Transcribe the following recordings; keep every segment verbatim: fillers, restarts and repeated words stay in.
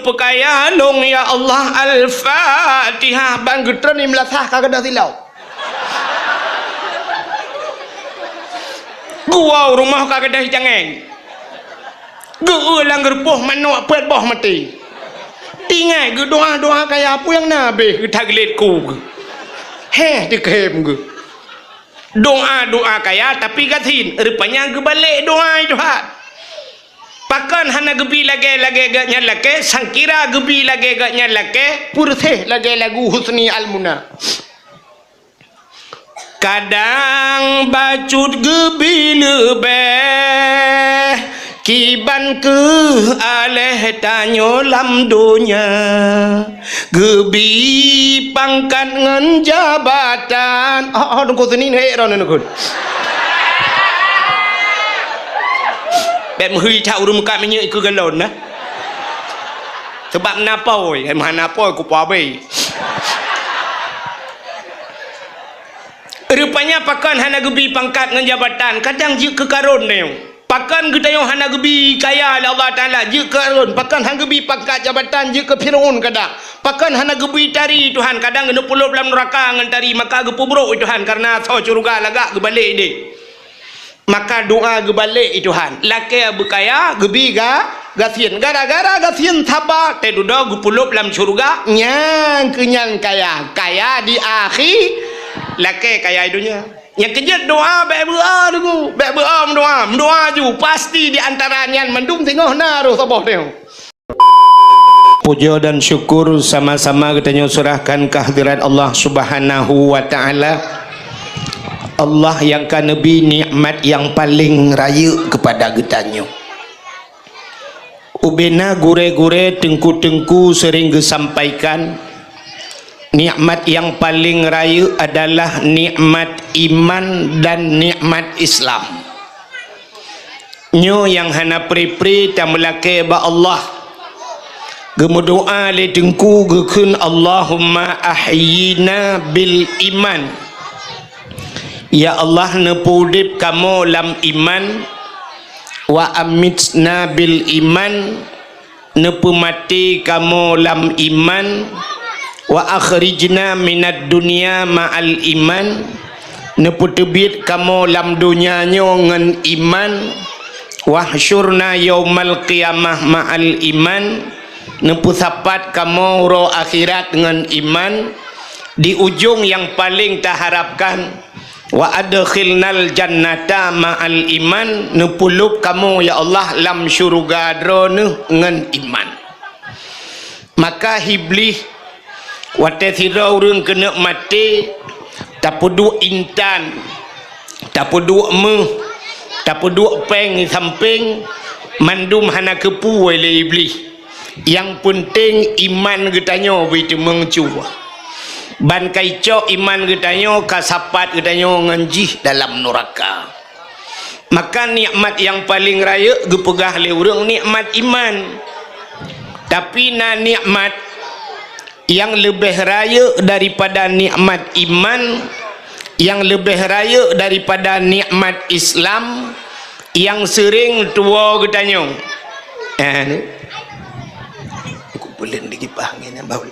Peukaya lôn ya Allah. Al-Fatihah. Ban geutreun di meulasah ka gadôh silau. Geuwoe rumoh ka gadôh cangéng. Geu-eu lam geurupoh manok peuet boh maté. Tinggai geudoa-doa kaya peue nyang na abéh geutaglet ku geu. Héh, teukhém geu. Doa-doa kaya tapi gasien, rupanya geubalek doa Tuhan. Pakon hana geubi lagée-lagée geuh nyan lakée, sangkira geubi lagée geuh nyan lakée, peureuseh lagée lagu Husni Al-Muna. Kadang bacut geubi leubeh, kiban keuh aléh tanyoe lam donya. Geubi pangkat ngon jabatan. Oh, oh, Teungku Seni neuék droeneuh Teungku. Bék meuhôi that ureuëng meukat minyeuk ikeue galon na. Sabab na apôi, eh, hana apôi kupeue abéh. Rupanya pakon hana geubi pangkat ngon jabatan, kadang jeuet keu Karun nyoe. Pakon geutanyoe hana geubi kaya lé Allah Taala, jeuet keu Karun. Pakon hana geubi pangkat jabatan, jeuet keu Fir'aun kadang. Pakon hana geubi tari Tuhan, kadang geuneupulop lam nuraka ngon tari, maka geupeubrok Tuhan karena asoe syeuruga lagak geubalek idéh. Maka doa geubalek Tuhan, lakée beukaya, geubi ga-, gasien. Gara-gara gasien saba, teududoe geupulop lam syeuruga, nyang keunyan kaya, kaya di akhi, lakée kaya di donya. Nyang keujeuet doa bék beu-a Teungku, bék beu-a meudoa, meudoa ju, pasti di antara nyan mandum singoh na roh saboh teuh. Puja dan syukur sama-sama geutanyoe serahkan kehadirat Allah Subhanahu wa Ta'ala. Allah yang ka neubi nikmat yang paling rayeuk kepada geutanyoe. Ubena gurée-gurée, teungku-teungku sering geusampaikan, nikmat yang paling rayeuk adalah nikmat iman dan nikmat Islam. Nyoe nyang hana pri-pri tameulakée bak Allah. Geumeudoa lé teungku geukheun, "Allahumma ahyina bil iman." Ya Allah, neupeuudeb kamoe lam iman, wa amitna bil iman, neupeumaté kamoe lam iman, wa akhrijna minad dunya ma'al iman, neupeuteubiet kamoe lam donya nyoe ngon iman, wahsyurna yaumal qiyamah ma'al iman, neupeusapat kamoe uroe akhirat ngon iman, di ujong nyang paleng taharapkan, wa adkhilnal jannata ma'al iman, neupeulop kamoe, ya Allah, lam syeuruga Droeneuh ngon iman. Maka Iblih, watée sidroe ureuëng keuneuk maté, tapeuduek intan, tapeuduek méuh, tapeuduek péng di sampéng, mandum hana keupeue lé Iblih. Nyang peunteng iman geutanyoe beuteumeucue. Ban ka icok iman geutanyoe, ka sapat geutanyoe ngon jih dalam nuraka. Maka nikmat nyang paleng rayeuk geupeugah lé ureuëng nikmat iman. Tapi na nikmat nyang leubeh rayeuk daripada nikmat iman, nyang leubeh rayeuk daripada nikmat Islam, nyang seuring tuwoe geutanyoe. Eh, ni. Ku peulén di kipah angén, bau.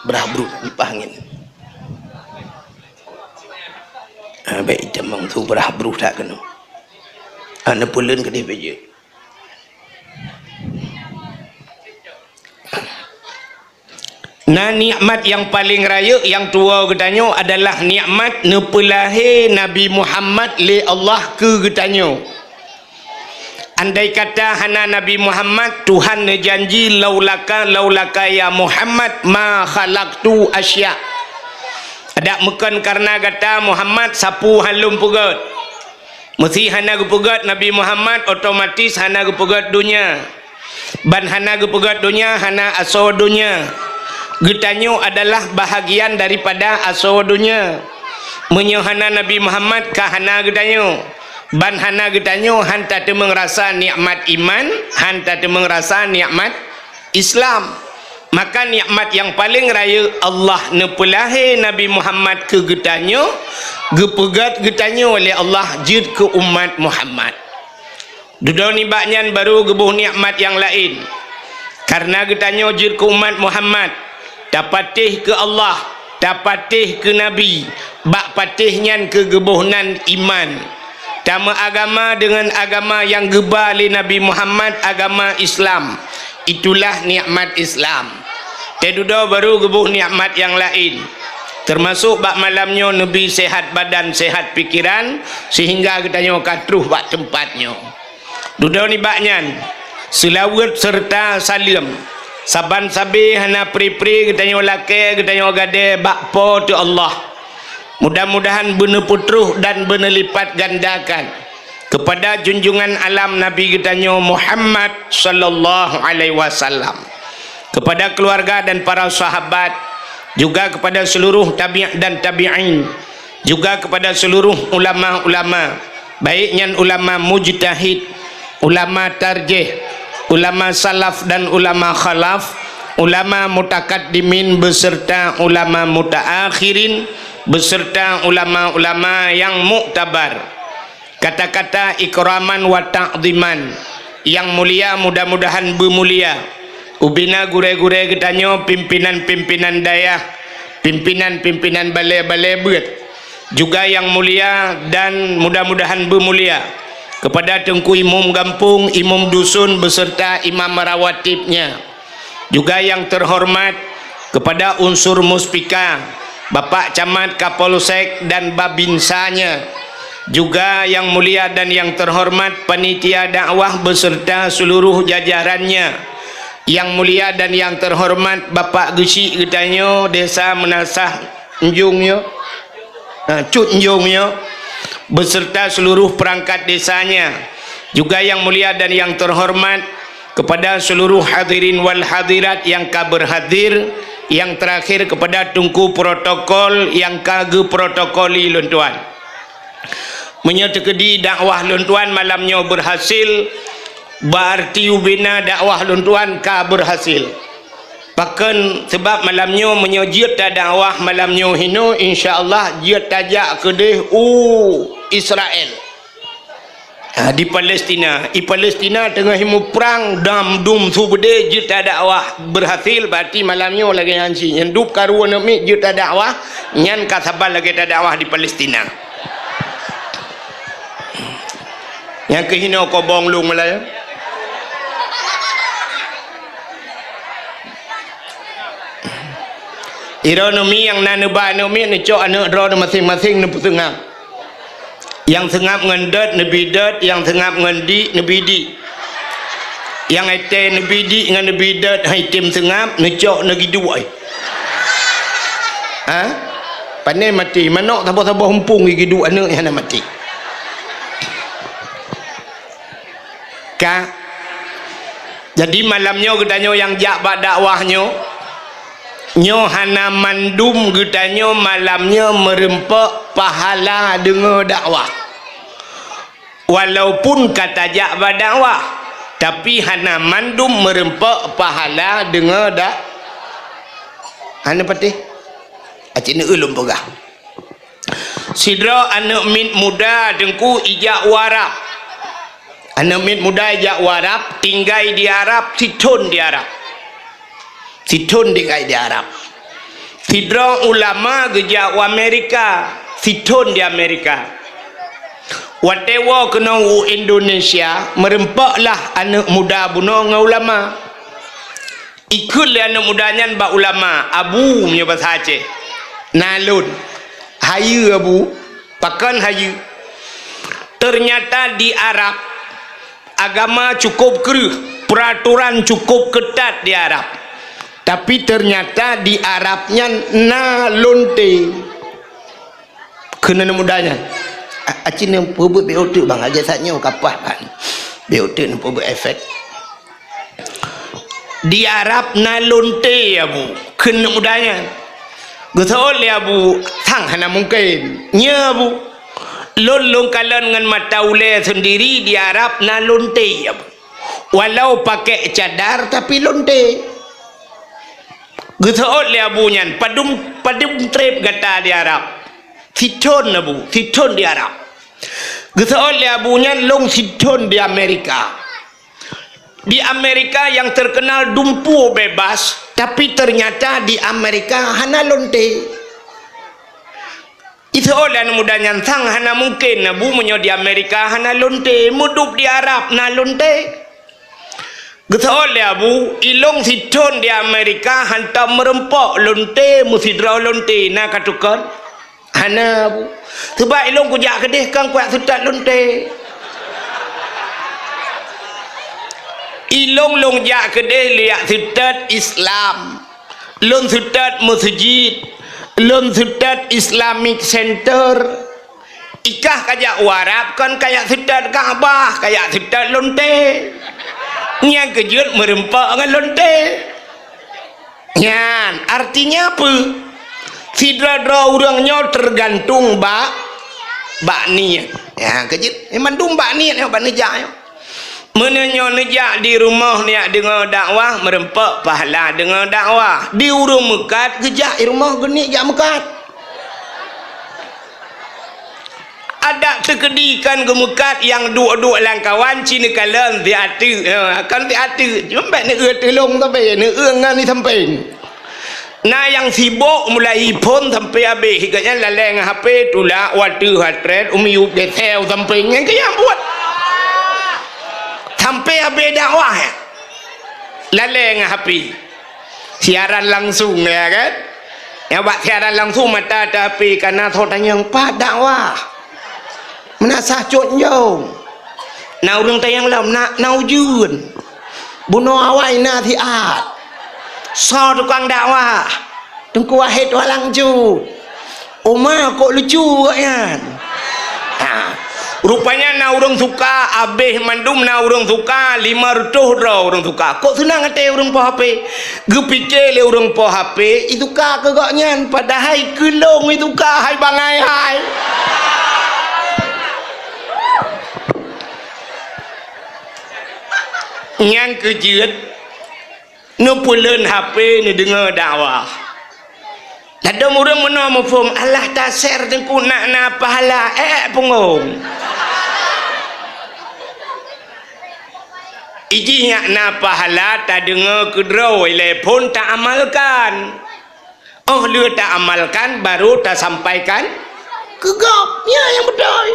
Brah bruh kipah angén. Ah, bék itamong su brah bruh that keunoe. Ah, neupeulén keudeh beujeuet. Na nikmat nyang paleng rayeuk nyang tuwoe geutanyoe adalah nikmat neupeulahé Nabi Muhammad lé Allah keu geutanyoe. Andai kata hana Nabi Muhammad, Tuhan neujanji, "Laulaka, laulaka ya Muhammad, ma khalaqtu asya." Adak meukon kareuna gata Muhammad, sapeue han lôn peugét. Meusé hana geupeugét Nabi Muhammad, otomatis hana geupeugét donya. Ban hana geupeugét donya, hana asoe donya. Geutanyoe adalah bahagian daripada asoe donya. Meunyoe hana Nabi Muhammad, ka hana geutanyoe. Ban hana geutanyoe, han tateumeung rasa nikmat iman, han tateumeung rasa nikmat Islam. Maka nikmat nyang paleng rayeuk Allah neupeulahé Nabi Muhammad keu geutanyoe, geupeugét geutanyoe lé Allah jeuet keu umat Muhammad. Dudoe nibak nyan barô geuboh nikmat nyang laén. Kareuna geutanyoe jeuet keu umat Muhammad, tapatéh keu Allah, tapatéh keu Nabi, bak patéh nyan keu geuboh nan iman. Tameuagama deungon agama nyang geuba lé Nabi Muhammad, agama Islam. Itulah nikmat Islam. Teududoe baru geuboh nikmat nyang laén. Teumasok bak malam nyoe neubi seuhat badan, seuhat pikeran, seuhingga geutanyoe ka troh bak teumpat nyoe. Dudoe nibak nyan, seulaweuet seureuta saleuem. Saban sabé hana pri-pri geutanyoe lakée, geutanyoe gadée bak Po teu Allah. Mudah-mudahan beuneupeutroh dan beuneulipatgandakan keupada junjungan alam Nabi geutanyoe Muhammad sallallahu alaihi wasallam, keupada keuluwarga dan para sahabat, juga keupada seuluruh tabi' dan tabi'in, juga keupada seuluruh ulama-ulama, baik nyan ulama mujtahid, ulama tarjih, ulama salaf dan ulama khalaf, ulama mutakaddimin beuseurta ulama mutaakhirin, beuseurta ulama-ulama nyang muktabar. Kata-kata ikraman wa ta'dhiman, nyang mulia mudah-mudahan beumulia. Ubena gurée-gurée geutanyoe, pimpinan-pimpinan dayah, pimpinan-pimpinan balée-balée beuet, juga nyang mulia dan mudah-mudahan beumulia, keupada Teungku Imum Gampông, Imum Dusun beuseurta Imam Rawatibnya. Juga nyang teuhoreumat keupada unsur Muspika, Bapak Camat, Kapolsek dan Babinsanya. Juga nyang mulia dan nyang teuhoreumat panitia dakwah beuseurta seuluruh jajarannya. Nyang mulia dan nyang teuhoreumat Bapak Geuchik geutanyoe Desa Meunasah Njong nyoe. Ha, Cut Njong nyoe, beserta seluruh perangkat desanya, juga yang mulia dan yang terhormat kepada seluruh hadirin wal hadirat yang ka berhadir, yang terakhir kepada Teungku protokol yang ka geuprotokoli lôn tuan. Meunyoe teukeudi dakwah lôn tuan malam nyoe berhasil, berarti ubena dakwah lôn tuan ka berhasil. Pakon? Sabab malam nyoe meunyoe jeuet tadakwah malam nyoe hinoe, insya Allah jeuet tajak keudeh u Israel. Ha, di Palestina. I Palestina teungoh muprang, dam dum su beudé, jeuet tadakwah berhasil, berarti malam nyoe lagée nyan cit. Nyang dub karu aneuk miet jeuet tadakwah, nyan ka saban lagée tadakwah di Palestina. Nyang keuhinoe kobong lôn meulayeue. Droeneuh mi nyang na neuba aneuk miet, neucok aneuk droeneuh maséng-maséng neupeuseungab. Nyang seungab ngon dot neubi dot, nyang seungab ngon dik neubi dik. Nyang étée neubi dik ngon neubi dot han item seungab, neucok neugiduek. Ha? Pané maté, manok saboh-saboh umpung giduek aneuk nyang hana maté. Ka. Jadi malam nyoe geutanyoe nyang jak bak dakwah nyoe, nyoe hana mandum geutanyoe malam nyoe meureumpok pahala deungoe dakwah. Walaupun ka tajak bak dakwah, tapi hana mandum meureumpok pahala deungoe dak-, hana patéh. Aci neu ulôn peugah. Sidroe aneuk miet muda Teungku ijak u Arab. Aneuk miet muda ijak u Arab, tinggai di Arab, sithon di Arab. Sithon tinggai di Arab. Sidroe ulama geujak u Amerika, sithon di Amerika. Watée woe keunoe u Indonesia, meureumpoklah aneuk muda bunoe ngon ulama. Ikheun lé aneuk muda nyan bak ulama, "Abu," meunyoe basa Aceh, "Na lôn." "Hayeue, Abu." "Pakon hayeue?" "Teunyata di Arab, agama cukôp kreueh, peuratoran cukôp keutat di Arab. Tapi teunyata di Arab nyan na lonte." Kheun aneuk muda nyan, "A-, aci neupeubuet bék uteuk, Bang, lagée saat nyoe ka paih, Bang. Bék uteuk neupeubuet efek." "Di Arab na lonte, Abu," kheun aneuk muda nyan. Geuseuôt lé Abu, "Sang hana mungken. Nyo, Abu, lôn lôn kalon ngon mata ulée seundiri di Arab na lonte, Abu. Walau pakai cadar, tapi lonte." Geuseuôt lé Abu nyan, "Padum, padum treb gata di Arab?" "Sithon, Abu, sithon di Arab." Geuseuôt lé Abu nyan, "Lôn sithon di Amerika." Di Amerika yang terkenal dumpeue bebas, tapi ternyata di Amerika hana lonte. Iseuôt lé aneuk muda nyan sang, hana mungken, Abu, meunyoe di Amerika hana lonte, meudup di Arab na lonte. Geuseuôt lé Abu, ilôn sithon di Amerika hantom meureumpok lonte, meusidroe lonte na ka tukon. Hana, Bu. Sabab ilôn kujak keudeh kon kujak seutôt lonte. Ilôn lôn jak keudeh lôn jak seutôt Islam. Lôn seutôt meuseujid. Lôn seutôt Islamic Center. Ikah kajak u Arab kon kajak seutôt Ka'bah, kajak seutôt lonte. Nyang keujeuet meureumpok ngon lonte. Nyan, artinya peue? Sidroe-droe ureuëng nyoe teugantung bak, bak niet. Ya, keujeuet. Eh, mandum bak niet nyoe, bak neujak nyoe. Meunyoe neujak di rumoh niet deungoe dakwah, meureumpok pahala deungoe dakwah. Di ureuëng meukat geujak i rumoh geuneuk jak meukat. Adak teukeudi kon geumeukat nyang duek-duek lam kawan ci neukalon siateuek. Ha, kon siateuek. Cuma bèk neueu teulông tapi neueu ngon di sampéng. Na nyang sibok mulai phôn sampai habéh. Gobnyan lalée ngon H P tulak wateuh hatrét umi up geuseu sampéng. Nyang keu nyang buet. Sampai habéh dakwah, ya. Lalée ngon H P. Siaran langsung, ya kan? Nyang bak siaran langsung mata teu H P kana tho tanyong pat dakwah. Meunasah cot njong. Na ureuëng tanyong lom na, na ujeuen. Bunoe awai na siat. Soe tukang dakwah? Teungku Wahid Walang Cut. Oma kok lucu awaknyan. Ha. Rupanya na ureuëng suka, abéh mandum na ureuëng suka, lima reutôh droe ureuëng suka. Kok seunang até ureuëng poh H P? Geupike lé ureuëng poh H P, isuka keu gobnyan, padahai keu lôn isuka hai bangai hai. Nyang keujeuet, neupeuleuen H P neudeungoe dakwah. Ladôm ureuëng meunoe muphom, alah taser teungku nak na pahala, ék punggong. Ijih nyak na pahala tadeungoe keudroe ilée phon taamalkan. Óh lheueh taamalkan baru tasampaikan keu gob. Nyan nyang beutôi.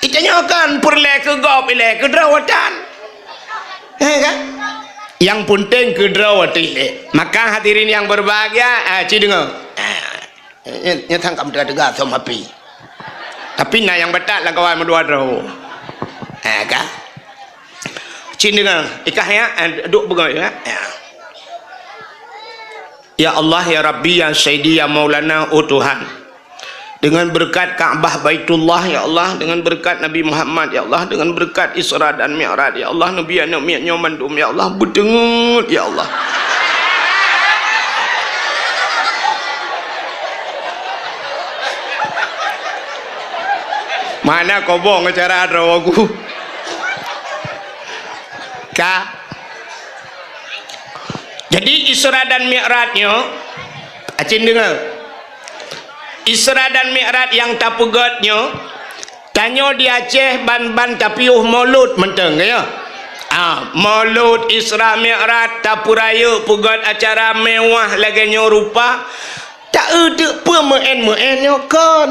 Itanyoe kan peureulée keu gob ilée keudroe tan. Eh kan? Nyang peunteng keudroe teuh ilée. Maka hadirin yang berbahagia, ah, ci deungoe. Ah, nyan, nyan sang ka meuteuga-teuga som api. Tapi na nyang batat lam kawan meudua droe. Ah, ka? Ci deungoe, ikah ya, ah, duek beungoh ya. Ya. Ya Allah, ya Rabbi, ya Sayyidi, ya Maulana, oh Tuhan. Dengan berkat Ka'bah Baitullah, ya Allah, dengan berkat Nabi Muhammad, ya Allah, dengan berkat Isra dan Mi'raj, ya Allah, Nabi aneuk miet nyoe mandum, ya Allah, beuteungeut, ya Allah. Mana kobong acara droe ku? Ka. Jadi, Isra dan Mi'raj nyoe, acin deungoe. Isra dan Mi'raj nyang tapeugét nyoe, tanyoe di Aceh ban-ban tapiôh Maulud mantong, ya. Ah, Maulud, Isra Mi'raj, tapeurayeuk peugét acara mewah lagée nyoe rupa, ta-eu teuk peue meu'en-meu'en nyoe kon.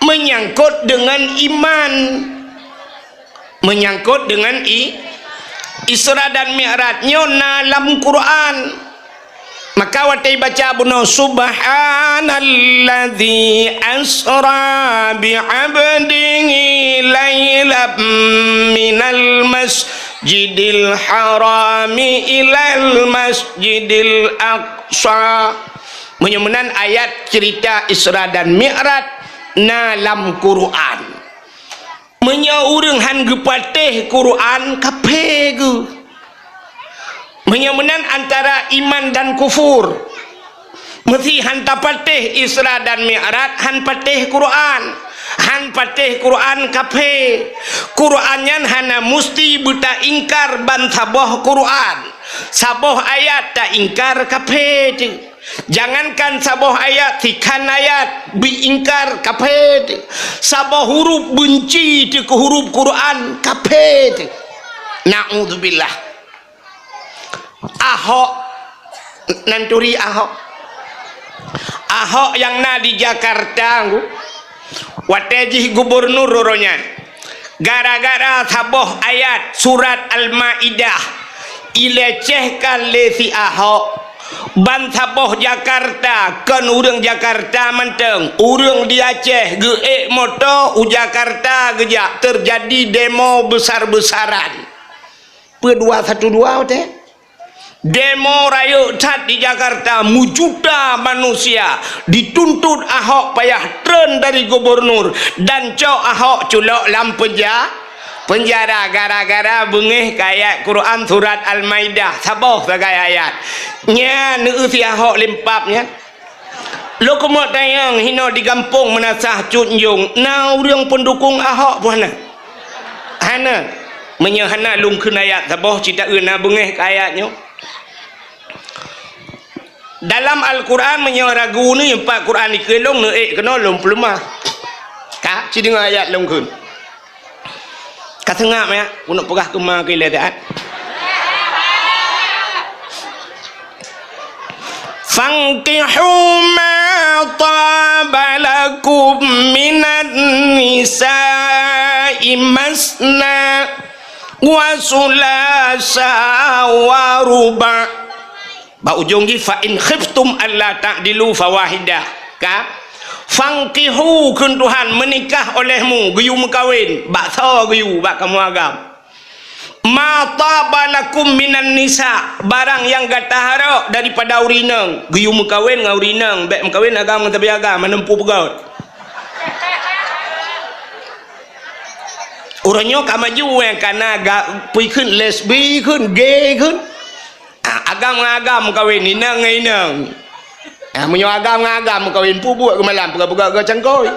Menyangkut dengan iman. Menyangkut dengan i-, Isra dan Mi'raj nyoe na lam Quran. Maka watée baca bunoe, "Subhanalladzi asra bi 'abdihi lailam minal masjidil harami ilal masjidil aqsa." Meunyoe meunan ayat cerita Isra dan Mi'raj na lam Quran. Meunyoe ureuëng han geupatéh Quran, kaphé geuh. Meunyoe meunan antara iman dan kufur. Meusé han tapatéh Isra dan Mi'raj, han patéh Quran. Han patéh Quran, kaphé. Quran nyan hana musti beutaingkar ban saboh Quran. Saboh ayat taingkar, kaphé teuh. Jangankan saboh ayat, sikhan ayat beuingkar, kaphé teuh. Saboh huruf beunci teuh keu huruf Quran, kaphé teuh. Naudzubillah. Ahok, nan turi Ahok. Ahok nyang na di Jakarta, watée jih gubunur uroe nyan, gara-gara saboh ayat surat Al-Maidah ilecehkan lé si Ahok. Ban saboh Jakarta, kon ureuëng Jakarta mantong, ureuëng di Aceh geuék moto u Jakarta geujak, teujadi demo beusar-beusaran. Peue dua satu dua watée? Demo rayeuk that di Jakarta, meujuta manusia dituntut Ahok payah treun dari gubunur dan cok Ahok culok lam penja-, penjara gara-gara beungéh keu ayat Quran surat Al-Maidah, saboh sagai ayat. Nyan neueu si Ahok limpab nyan. Lôn keumeung tanyong hinoe di gampông Meunasah Cut Njong, na ureuëng peundukong Ahok peue hana? Hana. Meunyoe hana, lôn kheun ayat saboh cit taeu na beungéh keu ayat nyoe. Dalam Al-Quran, meunyoe ragu ni, empat Quran dikeue lôn, neuék keunoe lôn peuleumah. Ka, ci deungoe ayat lôn kheun. Ka seungab ya, keuneuk peugah keuma keu ilée taát. Fankihu ma taba lakum minan nisa'i masna wa sulasa wa ruba'. Bak ujong jih, "Fa in khiftum alla ta'dilu fawahidah." Ka? Fankihu, kheun Tuhan, meunikah olehmu, geuyue meukawen, bak soe geuyue, bak kamoe agam. "Ma taba lakum minan nisa," barang nyang gata harok daripada ureuëng inong, geuyue meukawen ngon ureuëng inong, bék meukawen agam ngon sabe agam, hana muphom peugét. Uroe nyoe ka maju, eh, kana ga-, peue kheun, lesbi kheun, gay kheun. Ah, agam ngon agam meukawen, inong ngon inong. Ah, meunyoe agam ngon agam meukawen, peubuet keu malam, peugah-peugah keu cangkôi.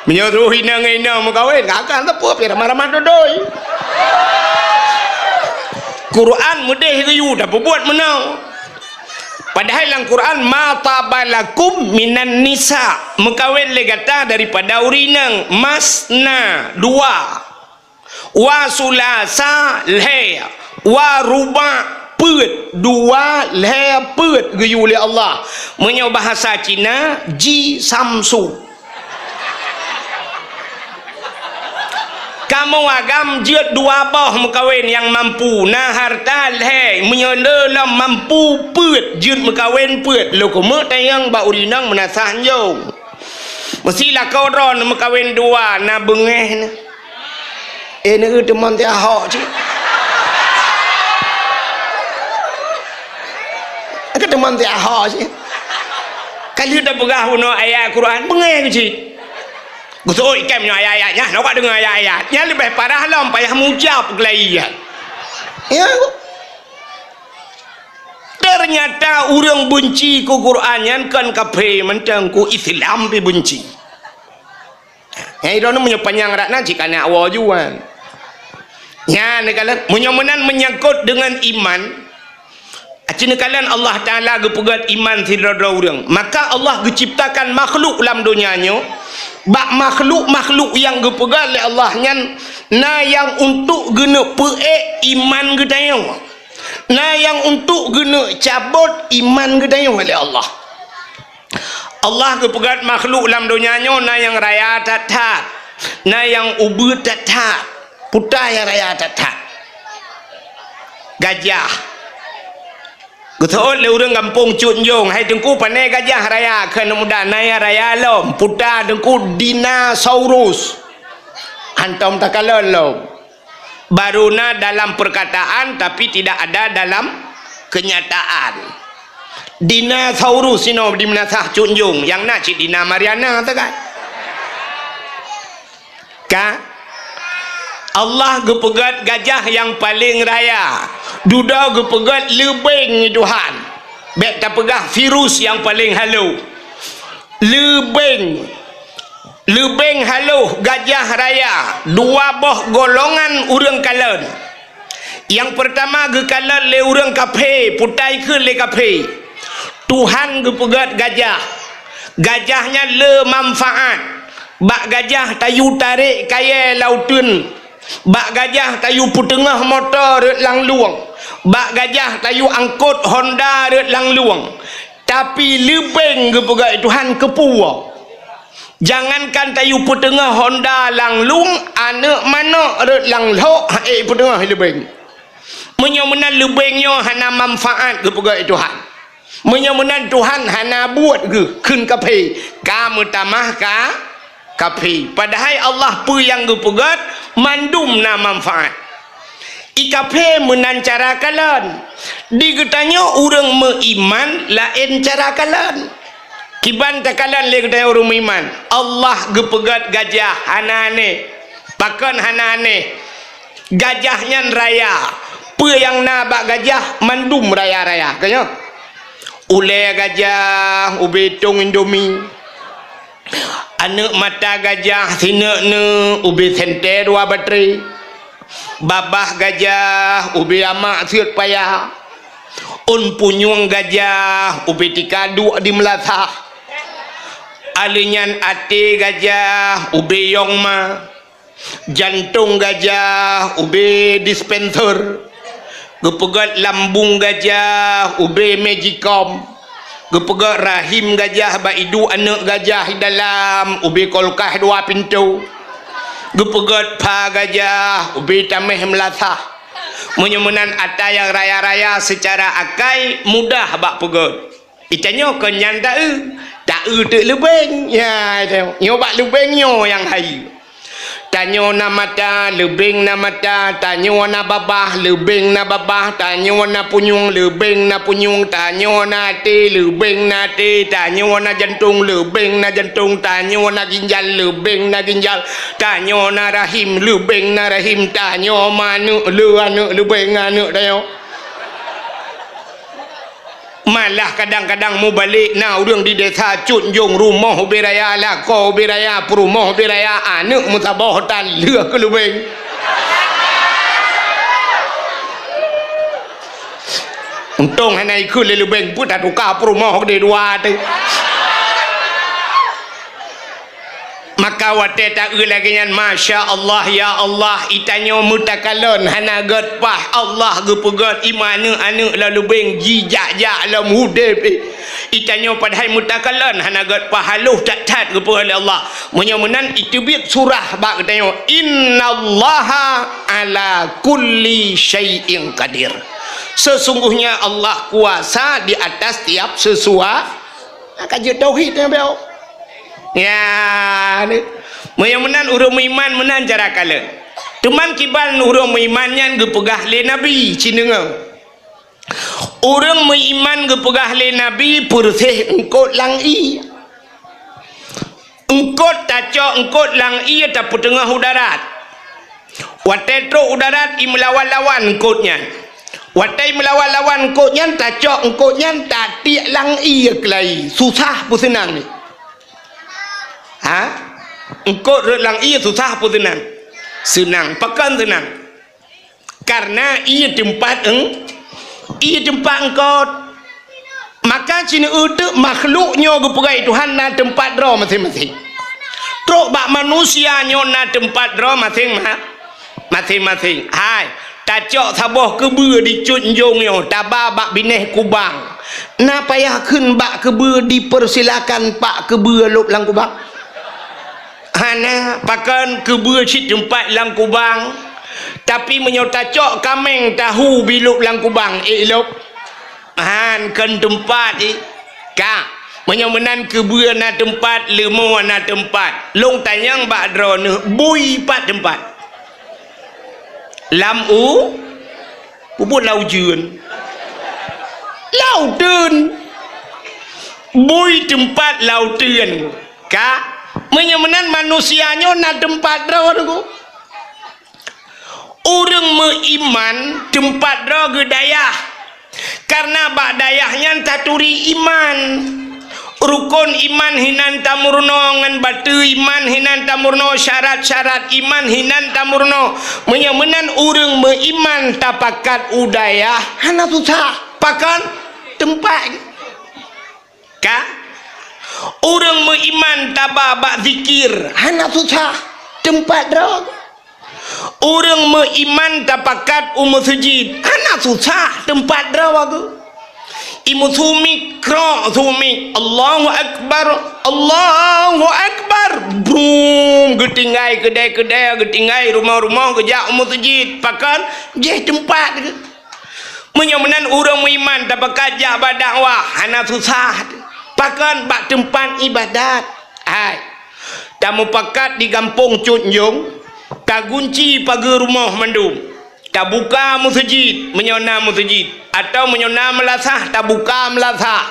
Meunyoe troh inong ngon inong meukawen, ka akan teupeu pih ramah-ramah dodoi. Quran meudeh geuyue tapeubuet meunoe. Padahai lam Quran, "Ma taba lakum minan nisa," meukawen lé gata daripada ureuëng inong, masna, dua. Wa sulasa, lhée. Wa ruba, peuet. Dua, lhée, peuet geuyue lé Allah. Meunyoe bahasa Cina, ji samsu. Kamoe agam jeuet dua boh meukawen nyang mampu, na harta lhée, meunyoe le lom mampu peuet, jeuet meukawen peuet. Lôn keumeung tanyong bak ureuëng inong Meunasah Njong. Meusi lakoe droeneuh meukawen dua, na beungéh neuh. Eh, neueu teumon ti Ahok cit. Ka teumon ti Ahok cit. Ka lheueh tapeugah bunoe ayat Quran, beungéh cit. Geuseuôt ikem nyoe ayat-ayat nyan, nyoe ka deungoe ayat-ayat. Nyan leubeh parah lom payah meucab keulaian. Ya. Ternyata ureuëng beunci keu Quran nyan kon kafé mantong, keu Islam pih beunci. Nyang droeneuh meunyoe panyang rot na cit ka na woe juan. Nyan neukalon, meunyoe meunan menyangkut deungon iman, aci neukalon Allah Taala geupeugét iman sidroe-droe ureuëng. Maka Allah geuciptakan makhluk lam donya nyoe, bak makhluk-makhluk nyang geupeugét lé Allah nyan na nyang untuk geuneuk peuék iman geutanyoe. Na nyang untuk geuneuk cabot iman geutanyoe lé Allah. Allah geupeugét makhluk lam donya nyoe na nyang raya that-that, na nyang ubeut that-that. Peue nyang raya that-that? Gajah. Geuseuôt lé ureuëng gampông Cut Njong, "Hai Teungku, pané gajah raya?" Kheun muda, "Na nyang raya lom." Peue Teungku? "Dinosaurus." Hantom takalon lom. Baru na dalam perkataan, tapi tidak ada dalam kenyataan. Dinosaurus sinoe di Meunasah Cut Njong, nyang na cit Dina Mariana sagai. Ka? Allah geupeugét gajah nyang paleng raya, dudoe geupeugét leubeng, Tuhan. Bék tapeugah virus nyang paleng halo. Leubeng. Leubeng haloh gajah raya, dua boh golongan ureuëng kalon. Nyang peurtama geukalon lé ureuëng kafé, peue kheun lé kafé. Tuhan geupeugét gajah. Gajah nyan le manfaat. Bak gajah tayue tarek kayée lam uteuen. Bak gajah tayue peuteungoh moto rot lam lueng. Bak gajah tayue angkot Honda rot lam lueng. Tapi leubeng geupeugét Tuhan keupeue? Jangankan tayue peuteungoh Honda lam lueng, aneuëk manok rot lam lhok han ék peuteungoh leubeng. Meunyoe meunan leubeng nyoe hana manfaat geupeugét Tuhan. Meunyoe meunan Tuhan hana buet geuh kheun kaphé, ka meutamah ka kaphé. Padahai Allah peue nyang geupeugét mandum na manfaat. I kaphé meunan cara kalon. Di geutanyoe ureuëng meuiman laén cara kalon. Kiban takalon lé geutanyoe ureuëng meuiman. Allah geupeugét gajah hana aneh. Pakon hana aneh? Gajah nyan raya. Peue nyang na bak gajah mandum raya-raya. Ka nyoe? Ulée gajah ubé tong Indomie. Aneuëk mata gajah sineuk-neuk ubé sentée dua batré. Babah gajah ubé amak seuet paya. Ôn punyueng gajah ubé tika duek di meulasah. Aleuh nyan até gajah ubé yong ma. Jantong gajah ubé dispenser, geupeugét lambung gajah ubé magicom, geupeugét rahim gajah bak iduek aneuëk gajah di dalam ubé kulkas dua pintoe, geupeugét pha gajah ubé taméh meulasah. Meunyoe meunan ata nyang raya-raya seucara akai mudah bak peugét. Di tanyoe kon nyan taeu, taeu teuk leubeng. Ya, nyoe bak leubeng nyoe nyang hayeue. Tanyoe na mata, leubeng na mata, tanyoe na babah, leubeng na babah, tanyoe na punyueng, leubeng na punyueng, tanyoe na até, leubeng na até, tanyoe na jantong, leubeng na jantong, tanyoe na ginjal, leubeng na ginjal, tanyoe na rahim, leubeng na rahim, tanyoe manok, le aneuëk, leubeng aneuëk tanyoe. Malah kadang-kadang mubalek na ureuëng di desa cut njong rumoh ubé raya, lakoe ubé raya, peurumoh ubé raya, aneuëk meusaboh tan lheueh keu leubeng. Untông hana ikheun lé leubeng, peue tatuka peurumoh keudeh dua teuh. Maka watée taeu lagée nyan, masya Allah, ya Allah, i tanyoe meutakalon hana gét paih, Allah geupeugét i manok aneuëk lam leubeng jijak-jak lom udeb. I tanyoe padahai meutakalon hana gét paih, haloh that-that geupeugét lé Allah. Meunyoe meunan, iteubiet surah bak geutanyoe, "Innallaha ala kulli syai'in qadir." Sesungguhnya Allah kuasa di atas tiap sesua-, Ka jeuet tauhid nyan beu. Ya, ni. Meunyoe meunan ureuëng meuiman meunan cara kalon. Teuma kiban ureuëng meuiman nyan geupeugah lé Nabi, ci deungoe. Ureuëng meuiman geupeugah lé Nabi peureuseh eungkot lam ié. Eungkot tacok eungkot lam ié tapeuteungoh u darat. Watée trok u darat, i meulawan-lawan eungkot nyan. Watée i meulawan-lawan eungkot nyan, tacok eungkot nyan, tatiek lam ié keulai. Susah peu seunang ni? Ha? Eungkot rot lam ié susah peu seunang? Seunang. Pakon seunang? Karena ié teumpat eung-, ié teumpat eungkot. Maka ci neueu teuk makhluk nyoe geupeugah Tuhan na teumpat droe maséng-maséng. Trok bak manusia nyoe na teumpat droe maséng ma-, maséng-maséng. Hai, tacok saboh keubeue di cut njong nyoe, taba bak binéh kubang. Na payah kheun bak keubeue dipersilakan pak keubeue lôb lam kubang? Hana, pakon keubeue cit teumpat lam kubang. Tapi meunyoe tacok kaméng tahu bilôb lam kubang, ék lôb? Han, kon teumpat, ék. Ka, meunyoe meunan keubeue na teumpat, leumo na teumpat. Lôn tanyong bak droeneuh, bui pat teumpat? Lam u-, peubuet lam ujeuen. Lam uteuen. Bui teumpat lam uteuen. Ka, meunyoe meunan manusia nyoe na teumpat droe, Teungku. Ureuëng meuiman teumpat droe geuh dayah, karna bak dayah nyan taturi iman. Rukon iman hinan tameurunoe, ngon bateue iman hinan tameurunoe, syarat-syarat iman hinan tameurunoe. Meunyoe meunan ureuëng meuiman tapakat u dayah, hana susah. Pakon? Teumpat. Ka? Ureuëng meuiman taba bak zikir, hana susah teumpat droe. Ureuëng meuiman tapakat u meuseujid, hana susah teumpat droe. I meusumiek, krok sumiek, "Allahu Akbar, Allahu Akbar." Brum, geutinggai keudè-keudè, geutinggai rumoh-rumoh, geujak u meuseujid. Pakon? Jih teumpat geuh. Meunyoe meunan ureuëng meuiman tapakat jak bak dakwah, hana susah. Pakon? Bak teumpat iébadat. Hai. Tamupakat di gampông Cut Njong, tagunci pageue rumoh mandum. Tabuka meuseujid, meunyoe na meuseujid, atawa meunyoe na meulasah, tabuka meulasah.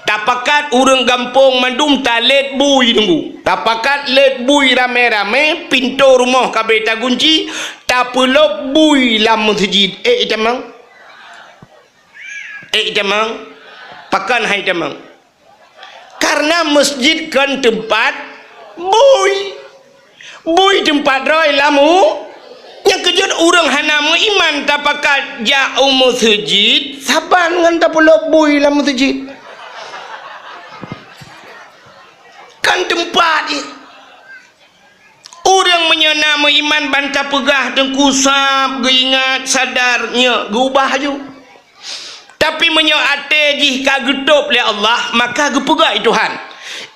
Tapakat ureuëng gampông mandum talét bui teungku. Tapakat lét bui ramé-ramé, pintoe rumoh ka abéh tagunci, tapeulop bui lam meuseujid. Ék itamong? Ék itamong? Pakon han itamong? Kareuna meuseujid kon teumpat bui. Bui teumpat droe lam u-, nyang keujeuet ureuëng hana meuiman tapakat jak u meuseujid, saban ngon tapeulop bui lam meuseujid. Kon teumpat jih. Ureuëng meunyoe na meuiman ban tapeugah teungku sab geuingat sadar nyoe geuubah aju. Tapi meunyoe até jih ka geutôb lé Allah, maka geupeugah lé Tuhan,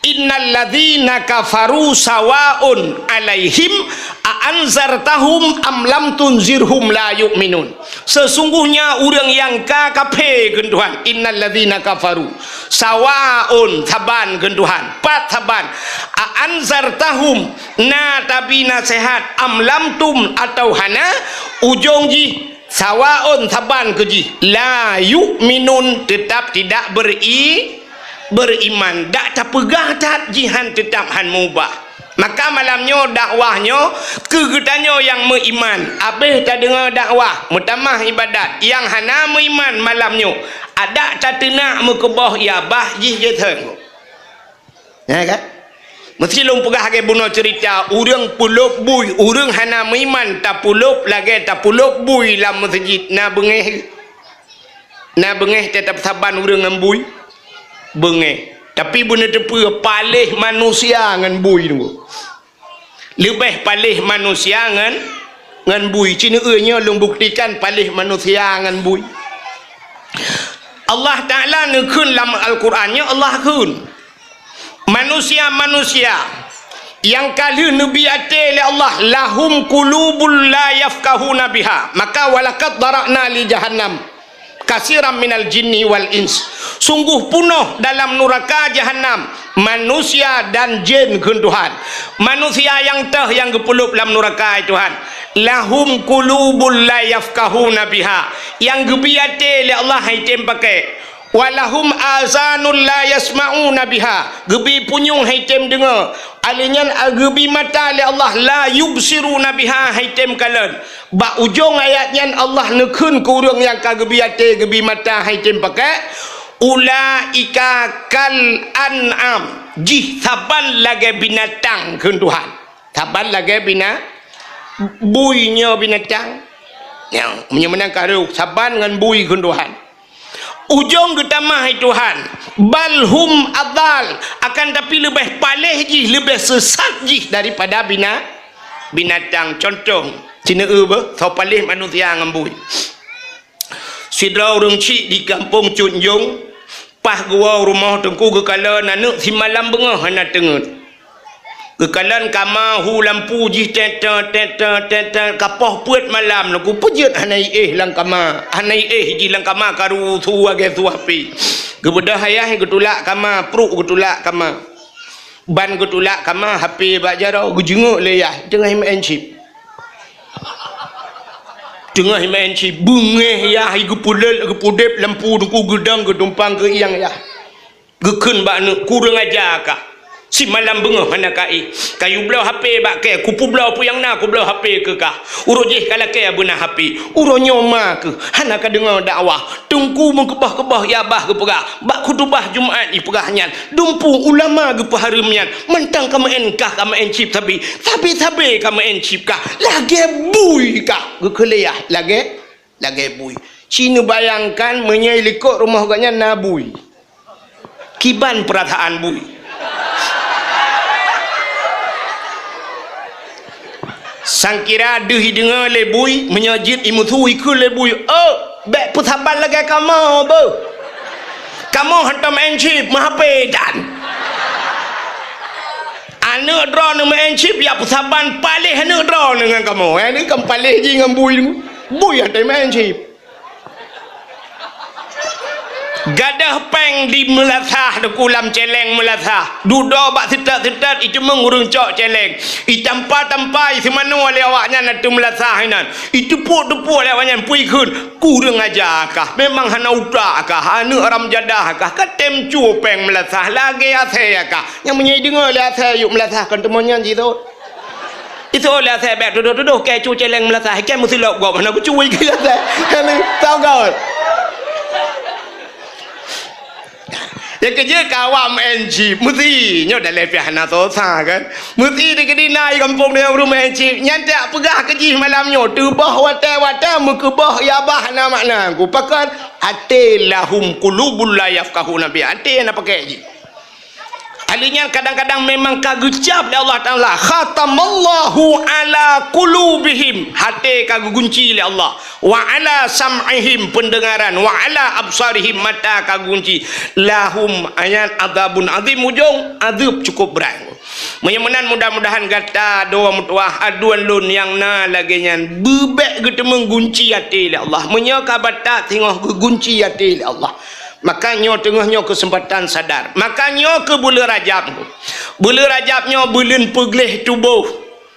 "Innal ladzina kafaru sawaun 'alaihim a anzartahum am lam tunzirhum la yu'minun." Sesungguhnya ureuëng nyang ka kafé, kheun Tuhan, "Innal ladzina kafaru sawaun," saban, kheun Tuhan, pat saban, "a anzartahum," na tabi naseuhat, "am lam tum," atawa hana, ujong jih sawaun, saban keu jih, "la yu'minun," teutap tidak beri-, beriman. Dak tapeugah that jihnyan teutap han meuubah. Maka malam nyoe dakwah nyoe keu geutanyoe nyang meuiman. Abéh tadeungoe dakwah, meutamah iébadat. Nyang hana meuiman malam nyoe, adak tateunak meukeubah, ya bah jih jeuet. Ya kan? Meusti lôn peugah lagée bunoe ceurita, ureuëng peulop bui, ureuëng hana meuiman tapeulop lagée tapeulop bui lam meuseujid, na beungéh. Na beungéh teutap saban ureuëng ngon bui? Beungéh. Tapi beuneuteupeu paléh manusia ngon bui teungku. Leubeh paléh manusia ngon, ngon bui. Ci neueu nyoe lôn buktikan paléh manusia ngon bui. Allah Taala neukheun lam Al-Quran nyoe, Allah kheun, manusia-manusia nyang ka lheueh neubi até lé Allah, "lahum qulubul la yafqahuna biha," maka, "walaqad dzara'na li jahannam katsiran minal jinni wal ins." Sungguh punoh dalam nuraka jahanam manusia dan jén, kheun Tuhan. Manusia nyang toh nyang geupeulop lam nuraka, Tuhan. "Lahum qulubul la yafqahuna biha," nyang geubi até lé Allah han item pakai. "Walahum azanul la yasma'una biha," geubi punyueng han item deungoe. Alèh nyan, a, geubi mata lé Allah, "la yubsiruna biha," han item kalon. Bak ujong ayat nyan Allah neukheun keu ureuëng nyang ka geubi até, geubi mata han item pakai, "Ulaika kal an'am," jih saban lagée binatang, kheun Tuhan. Saban lagée bina-, bui nyoe binatang. Nyoe, meunyoe meunan ka rôh, saban ngon bui, kheun Tuhan. Ujong geutamah, hai Tuhan, "bal hum adal," akan tapi leubeh paléh jih, leubeh seusat jih daripada bina-, binatang. Contoh, ci neueu beuh, soe paléh manusia ngon bui. Sidroe ureuëng chik di gampông Cut Njong, paih geuwoe rumoh teungku, geukalon aneuëk simalam beungoh hana teungeut. Geukalon kama hu lampu jih, tet, tet, tet, tet, tet, ka poh peuet malam, neuku peujeuet hana iéh lam kama, hana iéh jih lam kama, ka rusu lagée su HP. Geubeudôh yah, geutulak kama, pruek geutulak kama. Ban geutulak kama, HP bak jaroe, geujeungok lé yah, teungoh meu'en chip. Teungoh meu'en chip, beungéh yah, geupeuleuet, geupeudeb lampu teungku, geudong, geutumpang keu iéng yah. Geukheun bak aneuëk, "Kureueng aja kah! Simalam beungoh hana ka éh. Kayue bloe HP bak kée, kupeubloe peue nyang na, kubloe HP keu kah. Uroe jéh ka lakée beuna HP. Uroe nyoe ma keuh, hana ka deungoe dakwah. Teungku meukeubah-keubah, ya bah geupeugah, bak khutubah Jumat jipeugah nyan. Dumpeue ulama geupeuhareuem nyan. Mantong ka meu'en kah, ka meu'en chip sabe. Sabe-sabe ka meu'en chip kah. Lagée bui kah." Geukheun lé yah, lagée Lagée bui. Ci neubayangkan meunyoe likot rumoh gobnyan na bui. Kiban peurasaan bui. Sangkira deuh ideungoe lé bui, meunyoe jeuet imeusu ikheun lé bui, "Oh, bék peusaban lagée kamoe beuh. Kamoe hantom meu'en chip, meuhapé tan. Aneuëk droeneuh meu'en chip, ya peusaban paléh aneuëk droeneuh ngon kamoe." Eh, ni kan paléh jih ngon bui. Bui hantom meu'en chip. Gadôh péng di meulasah, Teungku, lam céléng meulasah. Dudoe bak seutot-seutot, iteumeung ureuëng cok céléng. Itampa-tampa, iseumanoe lé awaknyan ateueh meulasah inan. Iteupok-teupok lé awaknyan, peue ikheun, "Kureueng aja kah, memang hana utak kah, aneuëk haram jadah kah, ka tem cue péng meulasah lagée asée kah." Nyang meunyoe ideungoe lé asée yôh meulasah, kon teumon nyan jidot. Itu lé asée bék tudoh-tudoh, kée cue céléng meulasah, kée meusilop gob hana geucue keu asée. Hana tau gob. Nyang keujeuet ka awak meu'en chip, meusi nyoe dalé pih hana soe sa kan. Meusi di keudina di gampông nyoe ureuëng meu'en chip. Nyan tak peugah keu jih malam nyoe, teuboh watée-watée meukeubah ya bah hana makna. Ku pakon, até lahum qulubul la yafqahuna biha. Até na pakai jih. Ahli nyan kadang-kadang memang ka geucab lé Allah Taala, "Khatamallahu ala qulubihim," até ka geugunci lé Allah, "wa ala sam'ihim," peundeungaran, "wa ala absarihim," mata ka geugunci. "Lahum," ayat, "adzabun adzim," ujong, azeueb cukup brat. Meunyoe meunan, mudah-mudahan gata dua meutuwah, aduen lôn nyang na lagée nyan, beubék geuteumeung gunci até lé Allah. Meunyoe ka batat singoh geugunci até lé Allah. Maka nyoe teungoh nyoe keuseumpatan sadar. Maka nyoe keu buleuen Rajab. Buleuen Rajab nyoe buleuen peugleh tuboh.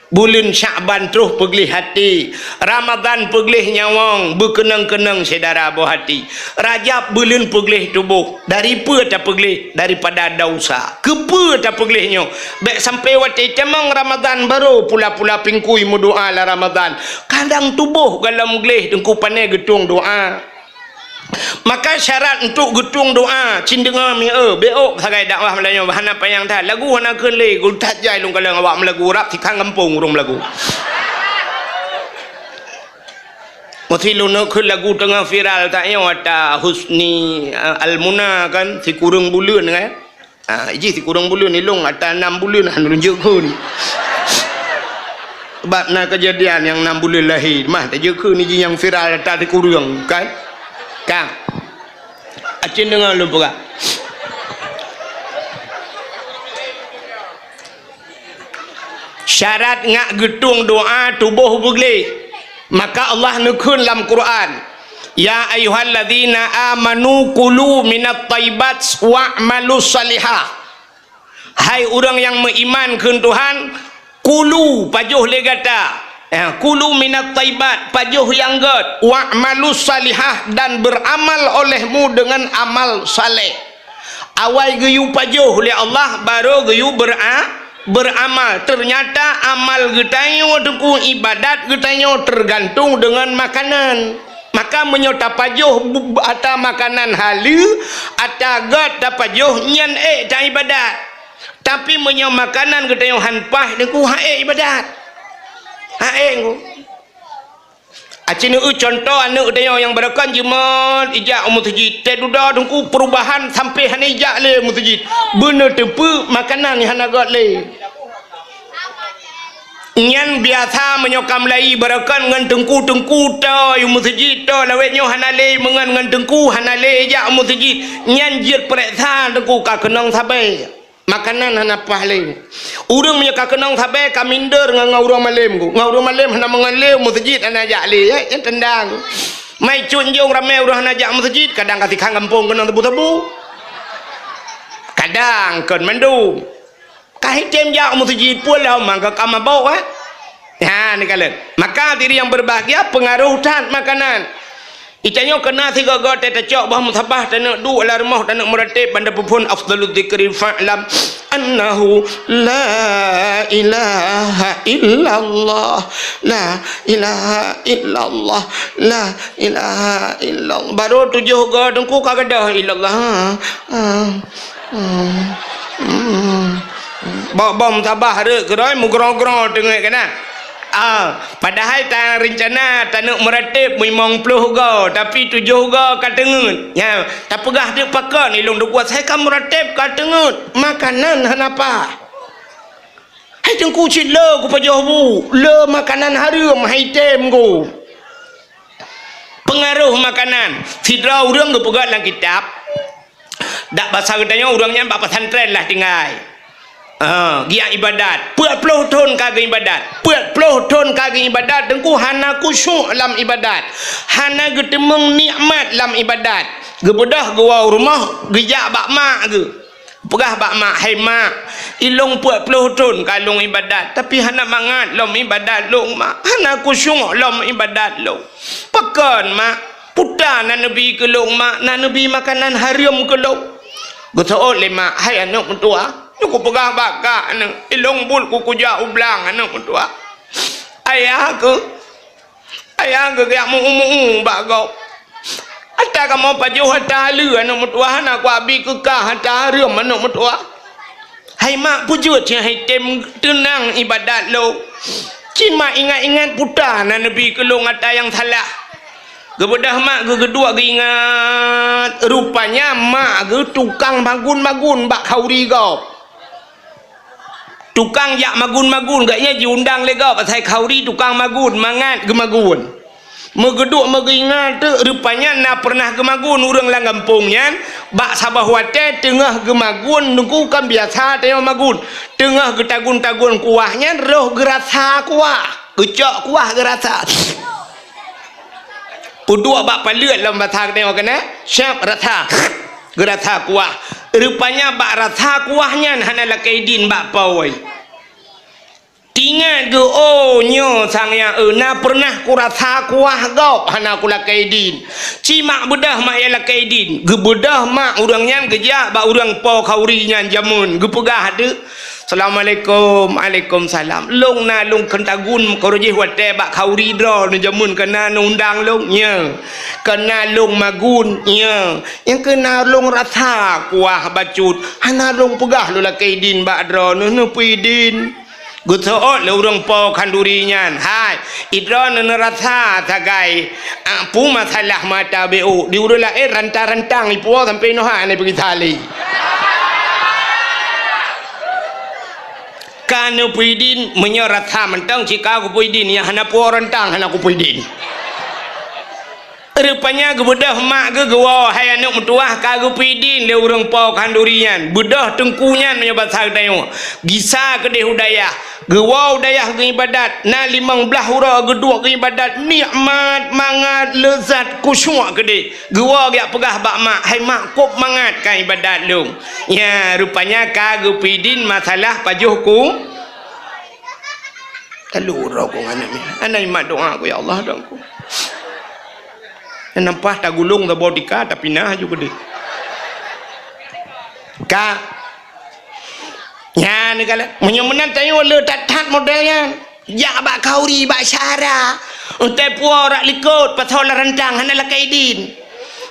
Buleuen Syakban troh peugleh até. Ramadhan peugleh nyawöng, beukeunong-keunong syedara boh até. Rajab buleuen peugleh tuboh. Dari peue tapeugleh? Daripada desya. Keupeue tapeugleh nyoe? Bék sampoe watée tamong Ramadhan barô pula-pula pingkui meudoá lam Ramadhan. Kadang tuboh gohlom gleh, Teungku, pané geutueng doá. Maka syarat untuk geutueng doá, cit deungoe mi eu, bék sagai dakwah meulayeue, hana panyang that. Lagu hana kheun lé, geutat jai lôn kalon awak meulagu rap, sikang gampông ureuëng meulagu. Meusi lôn kheun lagu teungoh viral that nyoe, ata Husni, eh, Almuna kan, sikureueng buleuen kan. Ah, jih sikureueng buleuen, ilong ata nam buleuen, hana lôn jeuet kheun. Sebab na keujadian nyang nam buleuen lahé, mah tajeuet kheun jih nyang viral ata sikureueng, kan? Kan? Acen deungoe lôn peugah. Syarat ngat geutueng doá tuboh beugleh. Maka Allah neukheun lam Quran, "Ya ayyuhalladzina amanu kulu minat thayyibat wa'malus shalihah." Hai ureuëng nyang meuiman kheun Tuhan, kulu, pajoh lé gata. Ya, kulu minat thayyibat, pajoh nyang gét, wa'malus shalihah, dan beramal olehmu dengan amal saleh. Awai geuyue pajoh lé Allah, barô geuyue bera-, beramal. Teunyata amal geutanyoe, Teungku, ibadat geutanyoe teugantung deungon makanan. Maka meunyoe tapajoh bu-, ata makanan haleue, ata gét tapajoh, nyan ék taibadat. Tapi meunyoe makanan geutanyoe han paih, Teungku, han ék ibadat. Han ék, Teungku. Aci neueu cuntoh aneuëk tanyoe nyang barokon jeuet ijak u meuseujid. Teududoe Teungku perubahan sampai hana ijak lé u meuseujid. Beuneuteupeu makanan nyang hana gét lé. Nyan biasa meunyoe ka mulai barokon ngon teungku-teungku toe u meuseujid toe lawét nyoe hana lé meungon ngon teungku hana lé ijak u meuseujid. Nyan jeuet peuriksa teungku ka keunong sabe. Makanan hana paih lé. Ureuëng meunyoe ka keunong sabe ka minder ngon, ngon ureuëng malém, ngon ureuëng malém hana meungon lé, meuseujid hana jak lé, eh, nyan tanda. Mai cut njong ramé ureuëng hana jak meuseujid, kadang ka sikhan gampông keunong sabu-sabu. Kadang kon mandum. Ka hitém jak meuseujid pun lom mangka ka mabök, eh. Ha, neukalon. Maka diri nyang berbahagia pengaruh that makanan. Itanyoe keuna sigoe-goe teuh tacok boh musabah taneuk duek lam rumoh taneuk meurateb banda peuphon afdhalul dzikri fa'lam annahu la ilaha illallah, la ilaha illallah, la ilaha illallah. Baru tujoh goe teungku ka gadoh illallah. Ha, ha, hmm, hmm. Boh-boh musabah rhot keudroe meugroe-groe teungeut keunan. Ah, padahai ta rencana taneuk meurateb limong ploh goe, tapi tujoh goe ka teungeut. Nya, tapeugah teuk pakon ilong deukuat, "Hai ka meurateb ka teungeut, makanan hana paih." Ai teungku cit le kupajoh bu, le makanan hareuem hai tem ku. Peungaroh makanan. Sidroe ureuëng geupeugah lam kitab, dak basa geutanyoe ureuëng nyan bak pesantren lah tinggai. Ha, giak ibadat. Peuet ploh thon ka geuibadat. Peuet ploh thon ka geuibadat, teungku hana khusyuk lam ibadat. Hana geuteumeung nikmat lam ibadat. Geubeudôh geuwoe rumoh, geujak bak mak geuh. Peugah bak mak, "Hai mak, ilong peuet ploh thon ka lôn ibadat, tapi hana mangat lom ibadat lôn, mak. Hana khusyuk lom ibadat lôn." "Pakon, mak?" "Peue na neubi keu lôn, mak? Na neubi makanan hareuem keu lôn." Geuseuôt lé mak, "Hai aneuëk meutuwah, nyoe kupeugah bak kak aneuëk, ilong buet ku kujak u blang aneuëk meutuwah. Ayah keuh, ayah keuh geujak meu-umu bak gob. Ata kamoe pajoh ata le aneuëk meutuwah, hana kuabi keu kah ata hareuem aneuëk meutuwah." "Hai mak, peue jeuet cit hai tem teunang ibadat lôn. Cit mak ingat-ingat peue na neubi keu lôn ata nyang salah." Geubeudôh mak geuh geuduek geuingat, rupanya mak geuh tukang magun-magun bak khauri gob. Tukang jak magun-magun, gobnyan jiundang lé gob asai khauri tukang magun, mangat geumagun. Meugeuduek meugeuingat teuk, rupanya na peureunah geumagun ureuëng lam gampông nyan, bak saboh watée teungoh geumagun, teungku kan biasa tanyoe magun, teungoh geutagun-tagun kuah nyan roh geurasa kuah, geucok kuah geurasa. Peuduek bak paleuet lom basa geutanyoe keunan, siab rasa, geurasa kuah. Rupanya bak rasa kuah nyan hana lakée idin bak po. Teuingat geuh, "Oh, nyoe sang nyang eu na peureunah kurasa kuah gob hana kulakée idin." Cit mak beudôh mak nyang lakée idin. Geubeudôh mak ureuëng nyan geujak bak ureuëng po khauri nyan jameun, geupeugah teuk, "Assalamualaikum." "Alaikumsalam." "Lôn na lôn keutagun keu roh jih watée bak khauri droeneuh jameun keunan undang lôn, nyo. Keunan lôn magun, nyo. Nyang keunan lôn rasa kuah bacut. Hana lôn peugah lôn lakée idin bak droeneuh, neupeue idin." Geuseuôt lé ureuëng po khanduri nyan, "Hai, idroeneuh neurasa sagai, a, peue masalah mata B O. Di ureuëng laén rantang-rantang ipuwoe sampoe inoe hana peugisa lé." Ka neupeue idin, meunyoe rasa mantong cit ka kupeue idin, nyang hana puwoe rantang hana kupeue idin. Rupanya geubeudôh mak geuh geuwoe, "Hai aneuëk meutuwah, ka geupeue idin lé ureuëng po khanduri nyan." Beudôh teungku nyan meunyoe basa geutanyoe. Gisa keudeh u dayah. Geuwoe u dayah geuibadat. Na limong blaih uroe geuduek geuibadat. Nikmat, mangat, leuzat, khusyuk keudeh. Geuwoe geujak peugah bak mak, "Hai mak, kôb mangat ka ibadat lôn." Nya, rupanya ka geupeue idin masalah pajoh ku. Lalu uroe ku ngon aneuk miet. Hana imat doa ku, "Ya Allah, dong ku." Nyan nampak tagulong saboh tika, tapi na aju keudeh. Ka. Nyan kala. Meunyoe meunan tanyoe le that-that model nyan. Jak bak khauri, bak syara. Untée puwoe rak likot, pasoe lam rantang, hana lakée idin.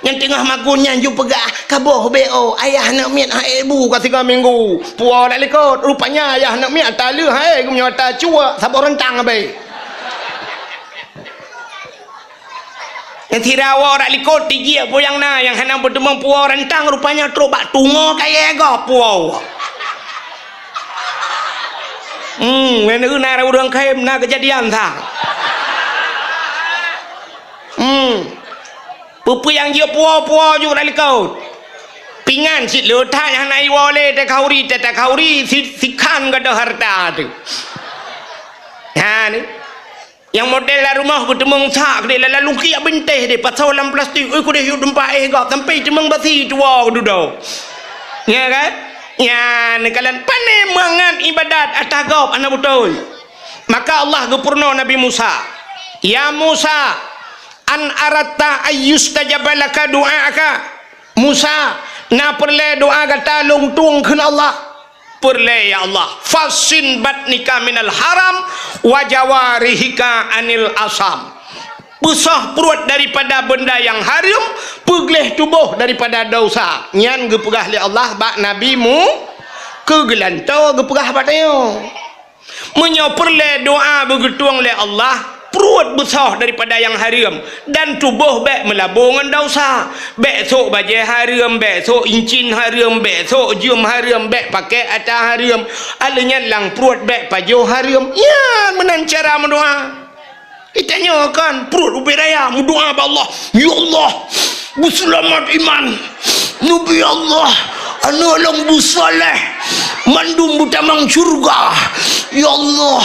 Nyang teungoh magun nyan ju peugah, "Kaboh B O, ayah aneuk miet hai bu ka sigoe minggu." Puwoe rak likot, rupanya ayah aneuk miet ata leuh hai, geumeunyoe ata cuek, saboh rantang abée. Nyang sira woe rak likot, tijiek peue nyang na, nyang hana beuteumeung puwoe rantang, rupanya trok bak tungoe kayée gob puwoe. Hmm, ngon na ureuëng khem na keujadian sa. Hmm. Peue-peue nyang jeuet puwoe-puwoe ju rak likot. Pingan cit le that nyang hana iwoe lé, takhauri, takhauri, si-, sikhan gadôh hareuta teuh. Ha ni. Nyang model lam rumoh geuteumeung sak keudeh, lam lungkiek bintéh deh, pasoe lam plastik, ui keudeh yue teumpat éh gob, sampoe teumeung basi tuwoe dudoe. Nya kan? Nyan kalon pané mangat ibadat ata gob hana beutôi. Maka Allah geupeurunoe Nabi Musa, "Ya Musa, an aratta ayyustajaba laka du'aaka?" "Musa, na peureulée doa gata lôn tueng kheun Allah?" "Peureulée, ya Allah." "Fassin batnika minal haram wa jawarihika anil asam." Peusoh pruet daripada beunda nyang hareuem, peugleh tuboh daripada desya. Nyan geupeugah lé Allah bak Nabi Mu-, keu geulantoe geupeugah bak tanyoe. Meunyoe peureulée doa beugeutueng lé Allah, Pruet beusoh daripada nyang hareuem, dan tuboh bék meulabô ngon desya. Bék sôk bajée hareuem, bék sôk incin hareuem, bék sôk jeuem hareuem, bék pakék atra hareuem. Alheuh nyan lam pruet bék pajoh hareuem. Nyan meunan cara meudoá. Geutanyoe kan, pruet ubé raya, meudoá bak Allah, "Ya Allah, beuseulamat iman, neubi Allah, aneuëk lôn beusaléh, mandum beutamong syeuruga. Ya Allah,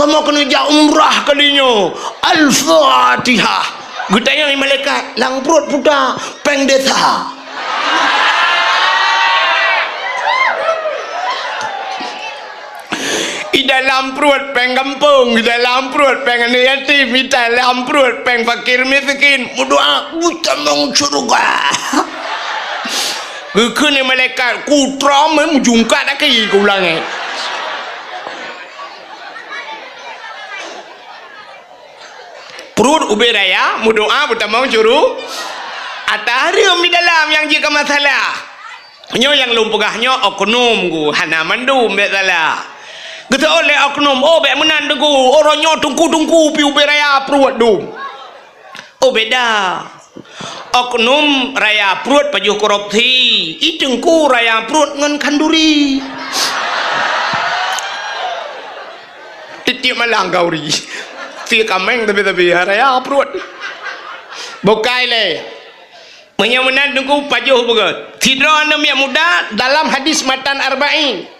kamoe keuneuk jak umrah kali nyoe." Al-Fatihah. Geutanyong lé malaikat, "Lam pruet puta, péng desa?" I dalam pruet péng gampông, i dalam pruet péng aneuk yatim, i dalam pruet péng fakir miskin. Meudoá, "Beutamong syeuruga." Geukheun lé malaikat, "Kutrom, eh, meujungkat aki keu u langét." Pruet ubé raya, meudoá beutamong syeuruga. Atra hareuem di dalam nyang jeuet keu masalah. Nyoe nyang lôn peugah nyoe oknum gu, hana mandum bék salah. Geuseuôt lé oknum, "Oh, bék meunan Teungku, uroe nyoe teungku-teungku pih ubé raya pruet dum." Oh, beda. Oknum raya pruet pajoh korupsi, i teungku raya pruet ngon khanduri. Tiep-tiep malam gauri. Si kaméng tapi-tapi raya pruet. Bukai lé. Meunyoe meunan Teungku pajoh beugét. Sidroe aneuk miet muda dalam hadis matan Arba'in.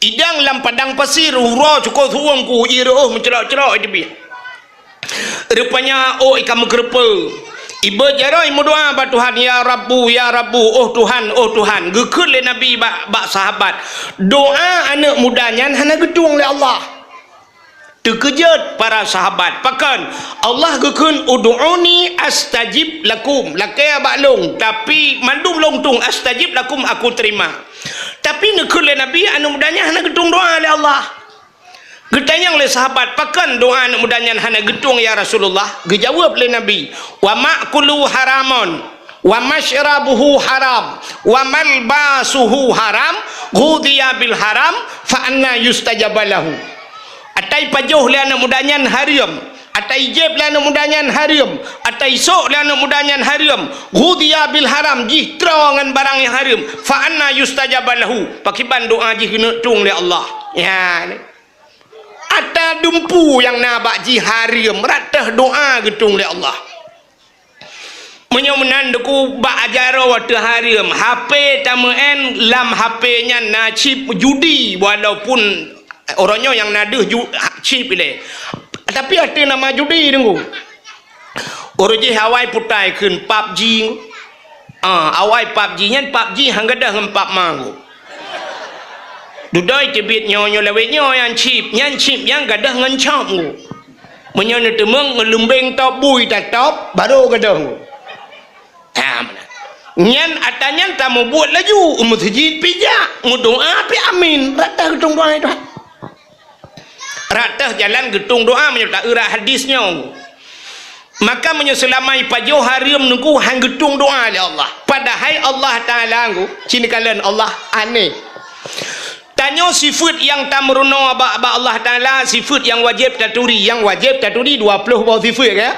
Idang lam padang pasir, uroe cukôp suwông ku, ie reuôh meucrok-crok i teubiet. Rupanya ôk i ka meukeureupeue. Ibeuet jaroe meudoá bak Tuhan, "Ya Rabbu, ya Rabbu, oh Tuhan, oh Tuhan." Geukheun lé Nabi bak, bak sahabat, "Doá aneuk muda nyan hana geutueng lé Allah." Teukeujot para sahabat, pakon? Allah geukheun, "Ud'uni astajib lakum." Lakée bak lôn, tapi mandum lôn tueng, "Astajib lakum," aku terima. Tapi neukheun lé Nabi, aneuk muda nyan hana geutueng doá lé Allah. Geutanyong lé sahabat, "Pakon doá aneuk muda nyan hana geutueng, ya Rasulullah?" Geujaweueb lé Nabi, "Wa ma'kuluhu haramun, wa masyrabuhu haram, wa malbasuhu haram, ghudhiya bil haram, fa anna yustajabu lahu." Atai pajoh lé aneuk muda nyan hareuem, atai jieb lé aneuk muda nyan hareuem, atai sôk lé aneuk muda nyan hareuem, ghudhiya bil haram, jih troe ngon barang nyang hareuem, fa anna yustajabu lahu, pakiban doá jih keuneuk tueng lé Allah. Nyan. Atra dumpeue nyang na bak jih hareuem, rot teuh doá geutueng lé Allah. Meunyoe meunan Teungku, bak jaroe teuh hareuem, H P tameu'en, lam H P nyan na chip judi, walaupun uroe nyoe nyang na deuh ju-, chip ilée. Tapi ateueh nama judi Teungku. Uroe jih awai putai kheun PUBG. Ah, awai PUBG nyan, PUBG han gadôh ngon pap ma Teungku. Dudoe teubiet nyoe, nyoe lawét nyoe nyang chip, nyan chip nyang gadôh ngon chop Teungku. Meunyoe neuteumeung ngon leumbeng top bui tatop, barô gadôh Teungku. Ha, meunan. Nyan atra nyan tamubuet laju, u meuseujid pih jak, meudoá pih amin, rot teuh geutueng doá Tuhan. Rot teuh jalan geutueng doá meunyoe ta-eu rot hadis nyoe. Maka meunyoe seulama i pajoh hareuem Teungku han geutueng doá lé Allah. Padahai Allah Taala Teungku, ci neukalon Allah aneh. Tanyoe sifeuet nyang tameurunoe bak, bak Allah Taala, sifeuet nyang wajéb taturi. Nyang wajéb taturi dua ploh boh sifeuet, ka?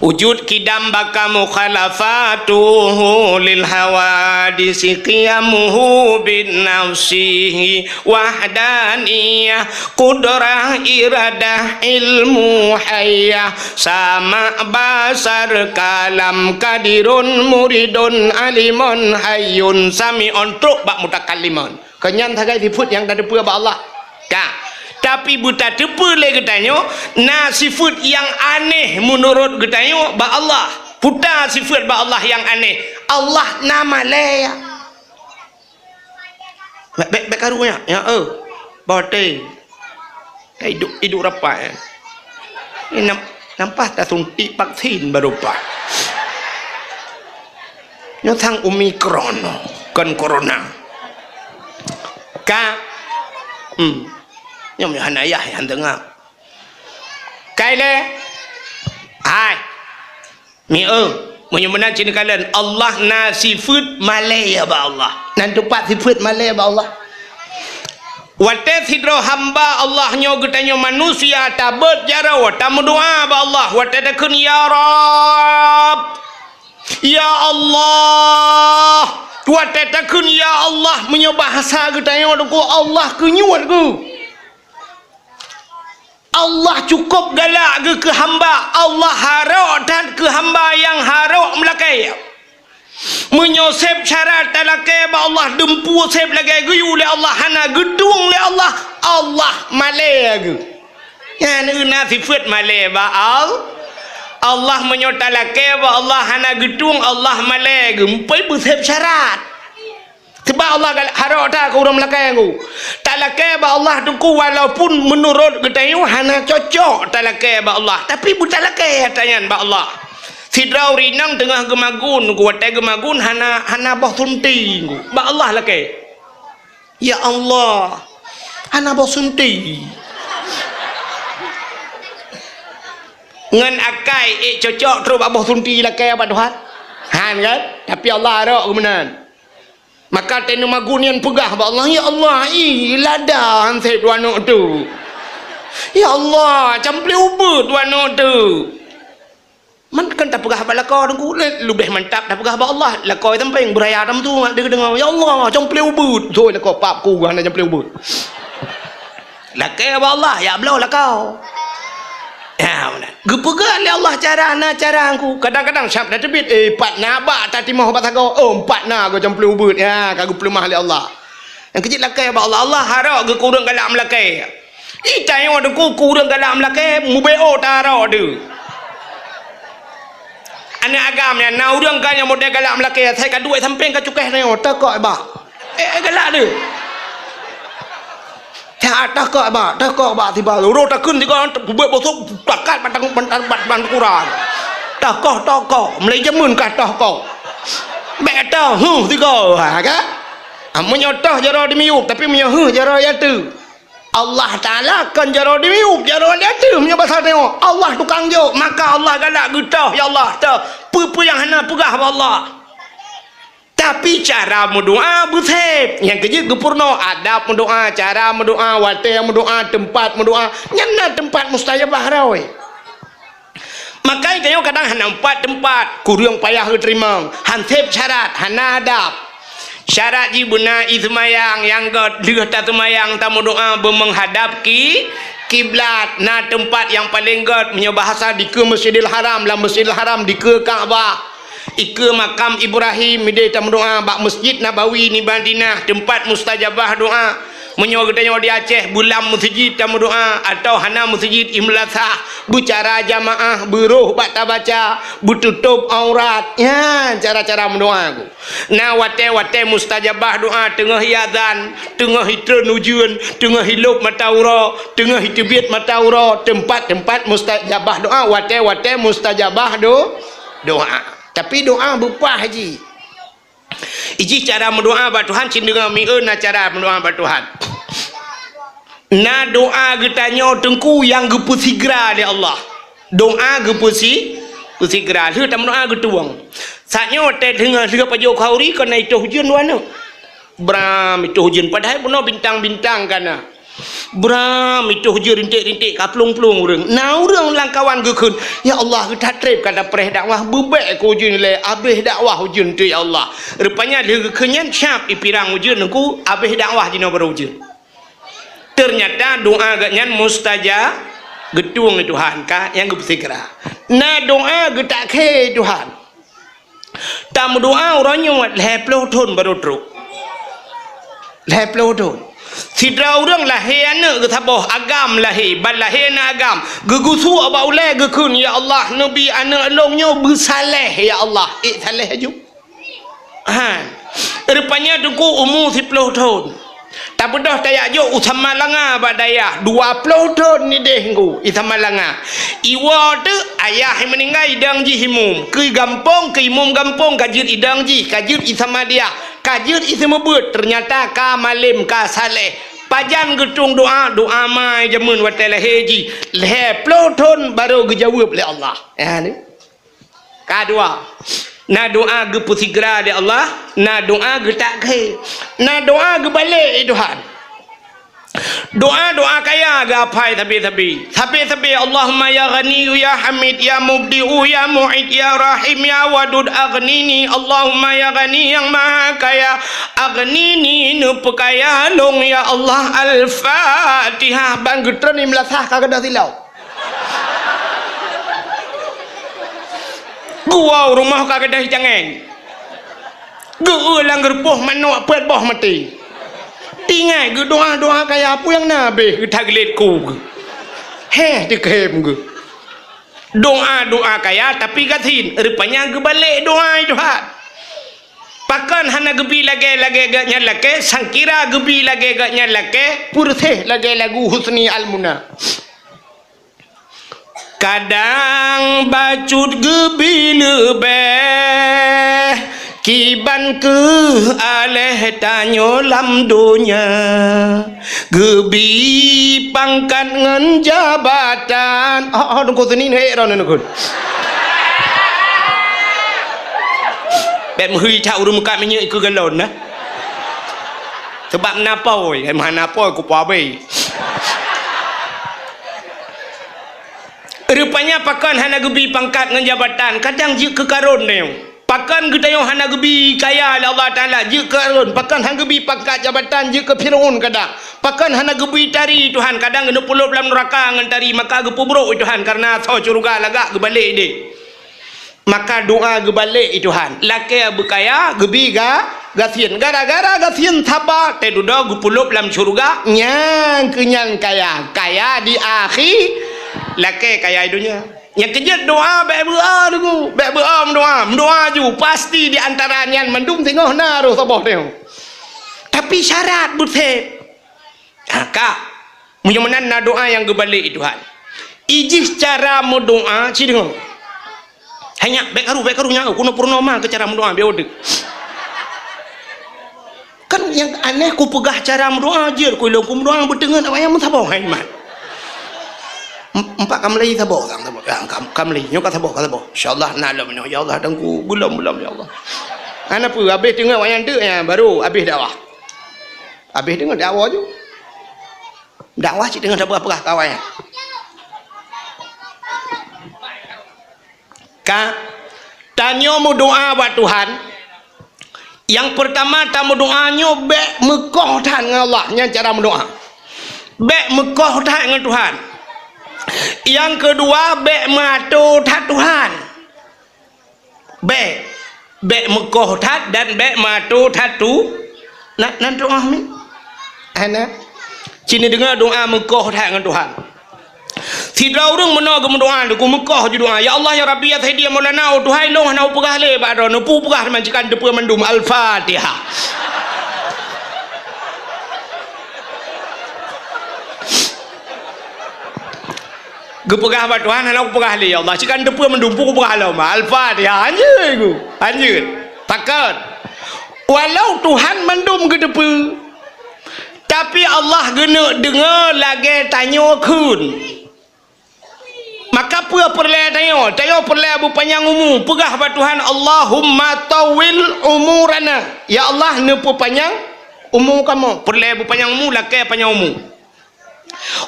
Wujud, qidam, baqa, mukhalafatuhu lil hawadisi, qiyamuhu bin nafsihi, wahdaniyah, qudrah, iradah, ilmu, hayah, sama', basar, kalam, qadirun, muridun, alimun, hayyun, sami'un, trok bak mutakallimun. Keu nyan sagai sifeuet nyang tateupeue bak Allah. Ka. Tapi beutateupeue lé geutanyoe, na sifeuet nyang aneh meunurot geutanyoe bak Allah. Peue sifeuet bak Allah nyang aneh? Allah na malée. Bék, bék, bék karu nyan, ya, eh. Boh teuh. Ka iduek, iduek rapat, eh. Ni nam-, nampak tasuntik vaksin baru pat. Nyoe sang Omicron, kon corona. Ka, hmm. Nyoe meuhana yah nyang teungoh. Kai lé. Hai. Mi eu, meunyoe meunan ci neukalon, Allah na sifeuet malée bak Allah. Nan teupat sifeuet malée bak Allah. Watée sidroe hamba Allah nyoe geutanyoe manusia tabeuet jaroe, tameudoá bak Allah, watée takheun, "Ya Rabb, ya Allah," watée takheun, "Ya Allah," meunyoe bahasa geutanyoe Teungku, Allah keunyuet geuh. Allah cukôp galak geuh keu hamba, Allah harok that keu hamba nyang harok meulakée. Meunyoe seb syarat talakée bak Allah, dumpeue seb lagée geuyue lé Allah, hana geutueng lé Allah, Allah malée geuh. Nyan na sifeuet malée bak Al-, Allah. Meunyoe talakée bak Allah hana geutueng, Allah malée geuh. Meupeue beuseb syarat. Sebab Allah gal-, harok that keu ureuëng meulakée nyoe. Talakée bak Allah Teungku, walaupun meunurot geutanyoe hana cocok talakée bak Allah, tapi beutalakée ata nyan bak Allah. Sidroe ureuëng inong teungoh geumagun, watée geumagun hana, hana boh sunti, bak Allah lakée. "Ya Allah, hana boh sunti." Ngon akai ék cocok trok bak boh sunti lakée bak Tuhan? Han kan? Tapi Allah harok keu meunan. Maka teuh neumagun nyan peugah bak Allah, "Ya Allah, ih, lada han seb dua aneuk tu. Ya Allah, camplé ubeut dua aneuk tu." Man kan tapeugah bak lakoe Teungku, le-, leubeh mantap tapeugah bak Allah. Lakoe sampéng beuraya tam tu, deungoe, "Ya Allah, camplé ubeut." Thoi lakoe pap ku hana camplé ubeut. Lakée bak Allah, ya bloe lakoe. Ya, meunan. Geupeugah lé Allah cara na cara Teungku. Kadang-kadang siab na teubiet, eh, pat na bak tatimoh bak sagoe. Oh, pat na go camplé ubeut. Ya, ka geupeuleumah lé Allah. Nyang keujeuet lakée bak Allah. Allah harok geuh keu ureuëng galak meulakée. Ih, tanyoe Teungku keu ureuëng galak meulakée, mubeo tarok deuh. Aneuk agam nyan, na ureuëng ka nyang model galak meulakée, asai ka duek sampéng ka cukéh tanyoe, teuh kok bak. Eh, eh, galak deuh. Teuh, teuh kok bak, teuh kok bak tiba. Uroe takheun tiga, kubeuet bosok, takat batang, batang, batang, batang ukuran. Teuh kok, teuh kok, meulai jameun kah teuh kok. Bék teuh, huh, tiga. Ha, kan? Ah, meunyoe teuh jaroe dimiyueb, tapi meunyoe huh jaroe ateueh. Allah Taala kon jaroe dimiyueb, jaroe ateueh, meunyoe basa tanyoe. Allah tukang jok, maka Allah galak geutoh, "Ya Allah, toh." Peue-peue nyang hana peugah bak Allah. Tapi cara meudoá beuseb. Nyang keujeuet geupeurunoe adab meudoá, cara meudoá, watée meudoá, teumpat meudoá. Nyan na teumpat mustajabah roh. Maka tanyoe kadang hana teumpat, kureueng payah geuteurimong, han seb syarat, hana adab. Syarat jih beuna ie seumayang nyang gét, lheueh taseumayang tameudoá beumeunghadab ki-, kiblat. Na teumpat nyang paleng gét, meunyoe bahasa dikeue Masjidil Haram, lam Masjidil Haram dikeue Ka'bah. Ikeue makam Ibrahim, mideh tameudoá bak Masjid Nabawi di Madinah, teumpat mustajabah doá. Meunyoe geutanyoe di Aceh, beulam meuseujid tameudoá, atawa hana meuseujid, i meulasah, beucara jamaah, beuroh bak tabaca, beututôb aurat. Nyan cara-cara meudoá ku. Na watée-watée mustajabah doá, teungoh ie azan, teungoh itreun ujeuen, teungoh ilôb mata uroe, teungoh iteubiet mata uroe, teumpat-teumpat mustajabah doá, watée-watée mustajabah do-, doá. Tapi doá beupah jih. Ijih cara meudoá bak Tuhan, cit deungoe mieu na cara meudoá bak Tuhan. Na doá geutanyoe Teungku nyang geupeusigra lé Allah. Doá geupeusi-, peusigra. Lheueh tameudoá geutueng. Saat nyoe watée deungoe lheueh pajoh khauri kon na itoh ujeuen dua aneuk. Bram itoh ujeuen, padahai bunoe bintang-bintang ka na. Bram itoh ujeuen rinték-rinték ka plueng-plueng ureuëng. Na ureuëng lam kawan geukheun, "Ya Allah, geutat treb ka tapreh dakwah, beubek keu ujeuen ilée, abéh dakwah ujeuen tu, ya Allah." Rupanya lheueh geukheun nyan, siab ipirang ujeuen Teungku, abéh dakwah jinoe baru ujeuen. Teunyata doá geuh nyan mustajab, geutueng lé Tuhan ka nyang geupeusigra. Na doá geutak khe Tuhan. Tameudoá uroe nyoe lhée ploh thon barô trok. Lhée ploh thon. Sidroe ureuëng lahé aneuk geusaboh agam lahé, ban lahé na agam, geugeusuek bak ulée geukheun, "Ya Allah, neubi aneuk lôn nyoe beusaléh, ya Allah." Ék saléh aju. Ha. Rupanya Teungku umu siploh thon. Tabeudôh tajak jok u Samalanga bak dayah, dua ploh thon nideh Teungku i Samalanga. Iwoe teuk ayah meuninggai idong jih imum. Keu gampông, keu imum gampông ka jeuet idong jih, ka jeuet i Samadiah, ka jeuet i Seumeubeuet, teunyata ka malém, ka saléh. Pajan geutueng doá, doá ma jameun watée lahé jih. Lhée ploh thon barô geujaweueb lé Allah. Ya, ni. Ka dua. Na doá geupeusigra lé Allah, na doá geutak khe. Na doá geubalek lé Tuhan. Doa-doa kaya geuhafai sabe-sabe. Sabe-sabe, Allahumma ya Ghaniyyu ya Hamid ya Mubdi'u ya Mu'id ya Rahim ya Wadud aghnini. Allahumma ya Ghani nyang Maha Kaya, aghnini neupeukaya lôn ya Allah. Al-Fatihah. Ban geutreun di meulasah ka gadôh silau. Geuwoe rumoh ka gadôh cangéng. Geu-eu lam geurupoh manok peuet boh maté. Ingat geudoa-doa kaya peue nyang na abéh geutaglet ku geu. Héh, teukem geu. Doa-doa kaya tapi gasien, rupanya geubalek doa Tuhan. Pakon hana geubi lagée-lagée geuh nyan lakée, sangkira geubi lagée geuh nyan lakée, peureséh lagée lagu Husni Al-Muna. Kadang bacut geubi leubeh, kiban keuh aléh tanyoe lam donya. Geubi pangkat ngon jabatan. Oh, oh, Teungku Seni neuék droeneuh Teungku. Bék meuhôi that ureuëng meukat minyeuk keu galon na. Sabab na apôi, eh, hana apôi kupeue abéh. Rupanya pakon hana geubi pangkat ngon jabatan, kadang jeuet keu Karun nyoe. Pakon geutanyoe hana geubi kaya lé Allah Taala, jeuet keu Karun. Pakon hana geubi pangkat jabatan, jeuet keu Firaun kadang. Pakon hana geubi tari Tuhan, kadang geuneuk pulop lam nuraka ngon tari, maka geupeubrok Tuhan karena asoe syeuruga lagak geubalek idéh. Maka doa geubalek i Tuhan. Lakée beukaya, geubi ga-, gasien. Gara-gara gasien saba, teududoe geupulop lam syeuruga, nyang keu nyan kaya. Kaya di akhi, lakée kaya i donya. Nyang keujeuet doa bék beu-a deungoe, bék beu-a meudoa. Meudoa ju, pasti di antara nyan mandum singoh na roh saboh teuh. Tapi syarat buet sép. Ha, ka. Meunyoe meunan na doa nyang geubalek i Tuhan. Ijih cara meudoa, ci deungoe. Hai nyak, bék karu, bék karu nyak, keunoe peurunoe ma keu cara meudoa, biar udeuek. Kan nyang aneh kupeugah cara meudoa, jeuet ku ilôn ku meudoa beuteungeut awak nyang meusaboh, hai mat. Em-, empat ka meulai saboh, ka, ka, ka, ka meulai, nyoe ka saboh, ka saboh. Insya Allah na lom nyoe, ya Allah, dan ku belom, belom, ya Allah. Hana peue, habéh teungeut awak nyan teuk, ya, baru habéh dakwah. Habéh deungoe dakwah ju. Dakwah cit deungoe tapeugah-peugah keu awak nyan. Ka, tanyoe meudoa bak Tuhan, nyang peurtama tameudoa nyoe bék meukoh that ngon Allah, nyan cara meudoa. Bék meukoh that ngon Tuhan. Nyang keudua, bék meuato that Tuhan. Bék, bék meukoh that dan bék meuato that tu. Na, na doa mi? Hana. Ci neudeungoe doa meukoh that ngon Tuhan. Sidroe ureuëng meunoe geumeudoa, geumeukôh ju doa, "Ya Allah, ya Rabbi, ya Sayyidi, ya Maulana, oh Tuhan lôn hana kupeugah lé bak droeneuh, peue peugah teuma, ci ka neuteupeue mandum." Al-Fatihah. Geupeugah bak Tuhan, "Hana kupeugah lé, ya Allah, ci ka neuteupeue mandum, peue kupeugah lom." Al-Fatihah. Hanjeuet ku. Hanjeuet. Pakon. Walau Tuhan mandum geuteupeue, tapi Allah geuneuk deungoe lagée tanyoe kheun. Maka peue peureulée tanyoe? Tanyoe peureulée beupanyang umu. Peugah bak Tuhan, "Allahumma tawwil umurana." Ya Allah, neupeupanyang umu kamoe. Peureulée beupanyang umu, lakée panyang umu.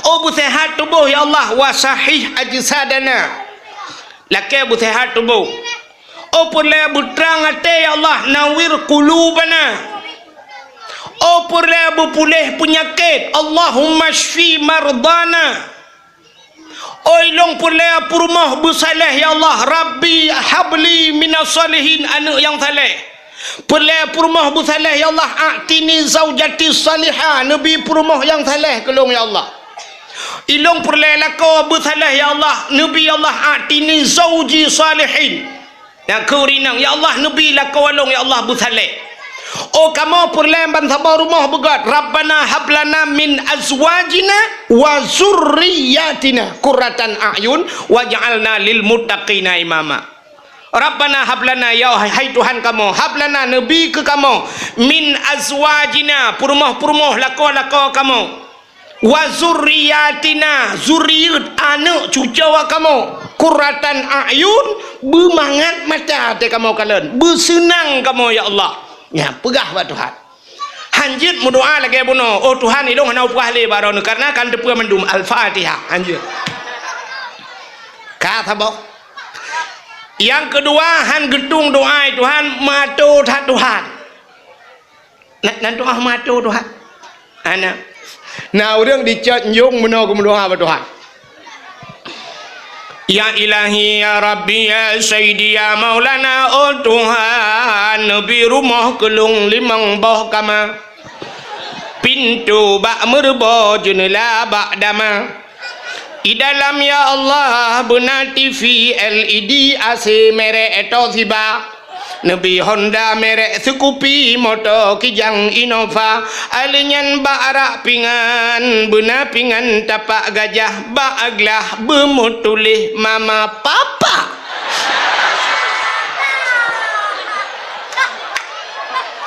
Oh, beuseuhat tuboh, ya Allah, wa sahih ajsadana. Lakée beuseuhat tuboh. Oh, peureulée beutrang até, ya Allah, nawwir qulubana. Oh, peureulée beupuléh peunyakét, Allahumma syfi mardana. Oh, ilôn peureulée peurumoh beusaléh, ya Allah, Rabbi habli minas shalihin, aneuëk nyang saléh. Peureulée peurumoh beusaléh, ya Allah, a'tini zaujati shalihah, neubi peurumoh nyang saléh keu lôn, ya Allah. Ilôn peureulée lakoe beusaléh, ya Allah, neubi, ya Allah, a'tini zauji shalihin. Nyang keu rinang, ya Allah, neubi lakoe lôn, ya Allah, beusaléh. Oh, kamoe peureulée ban saboh rumoh beugét, Rabbana hablana min azwajina wa zurriyatina qurratan a'yun waj'alna lil muttaqina imama. Rabbana hablana, ya hai Tuhan kamoe, hablana, neubi keu kamoe, min azwajina, peurumoh-peurumoh lakoe-lakoe kamoe, wa zurriyatina, zurieuet, aneuëk cucoe kamoe, qurratan a'yun, beumangat mata até kamoe kalon, beuseunang kamoe, ya Allah. Nyan peugah bak Tuhan. Hanjeuet meudoa lagée bunoe, "Oh Tuhan, ilôn hana upeugah lé bak droeneuh, kareuna kan teupeue mandum." Al-Fatihah, hanjeuet. Ka saboh. Nyang keudua, han geutueng doa, "Tuhan, meuato that Tuhan." Na, na doa meuato Tuhan. Hana. Na ureuëng dicot nyong meunoe geumeudoa bak Tuhan. Ya Ilahi, ya Rabbi, ya Sayyidi, ya Maulana, oh Tuhan, neubi rumoh keu lôn limong boh kama. Pintoe bak meureubo, jeuneula bak dama. I dalam, ya Allah, beuna T V L E D, A C merek Toshiba. Neubi Honda merek Scoopy, moto Kijang Innova, alèh nyan bak arak pingan, beuna pingan tapak gajah, bak glah beumeutuléh mama papa.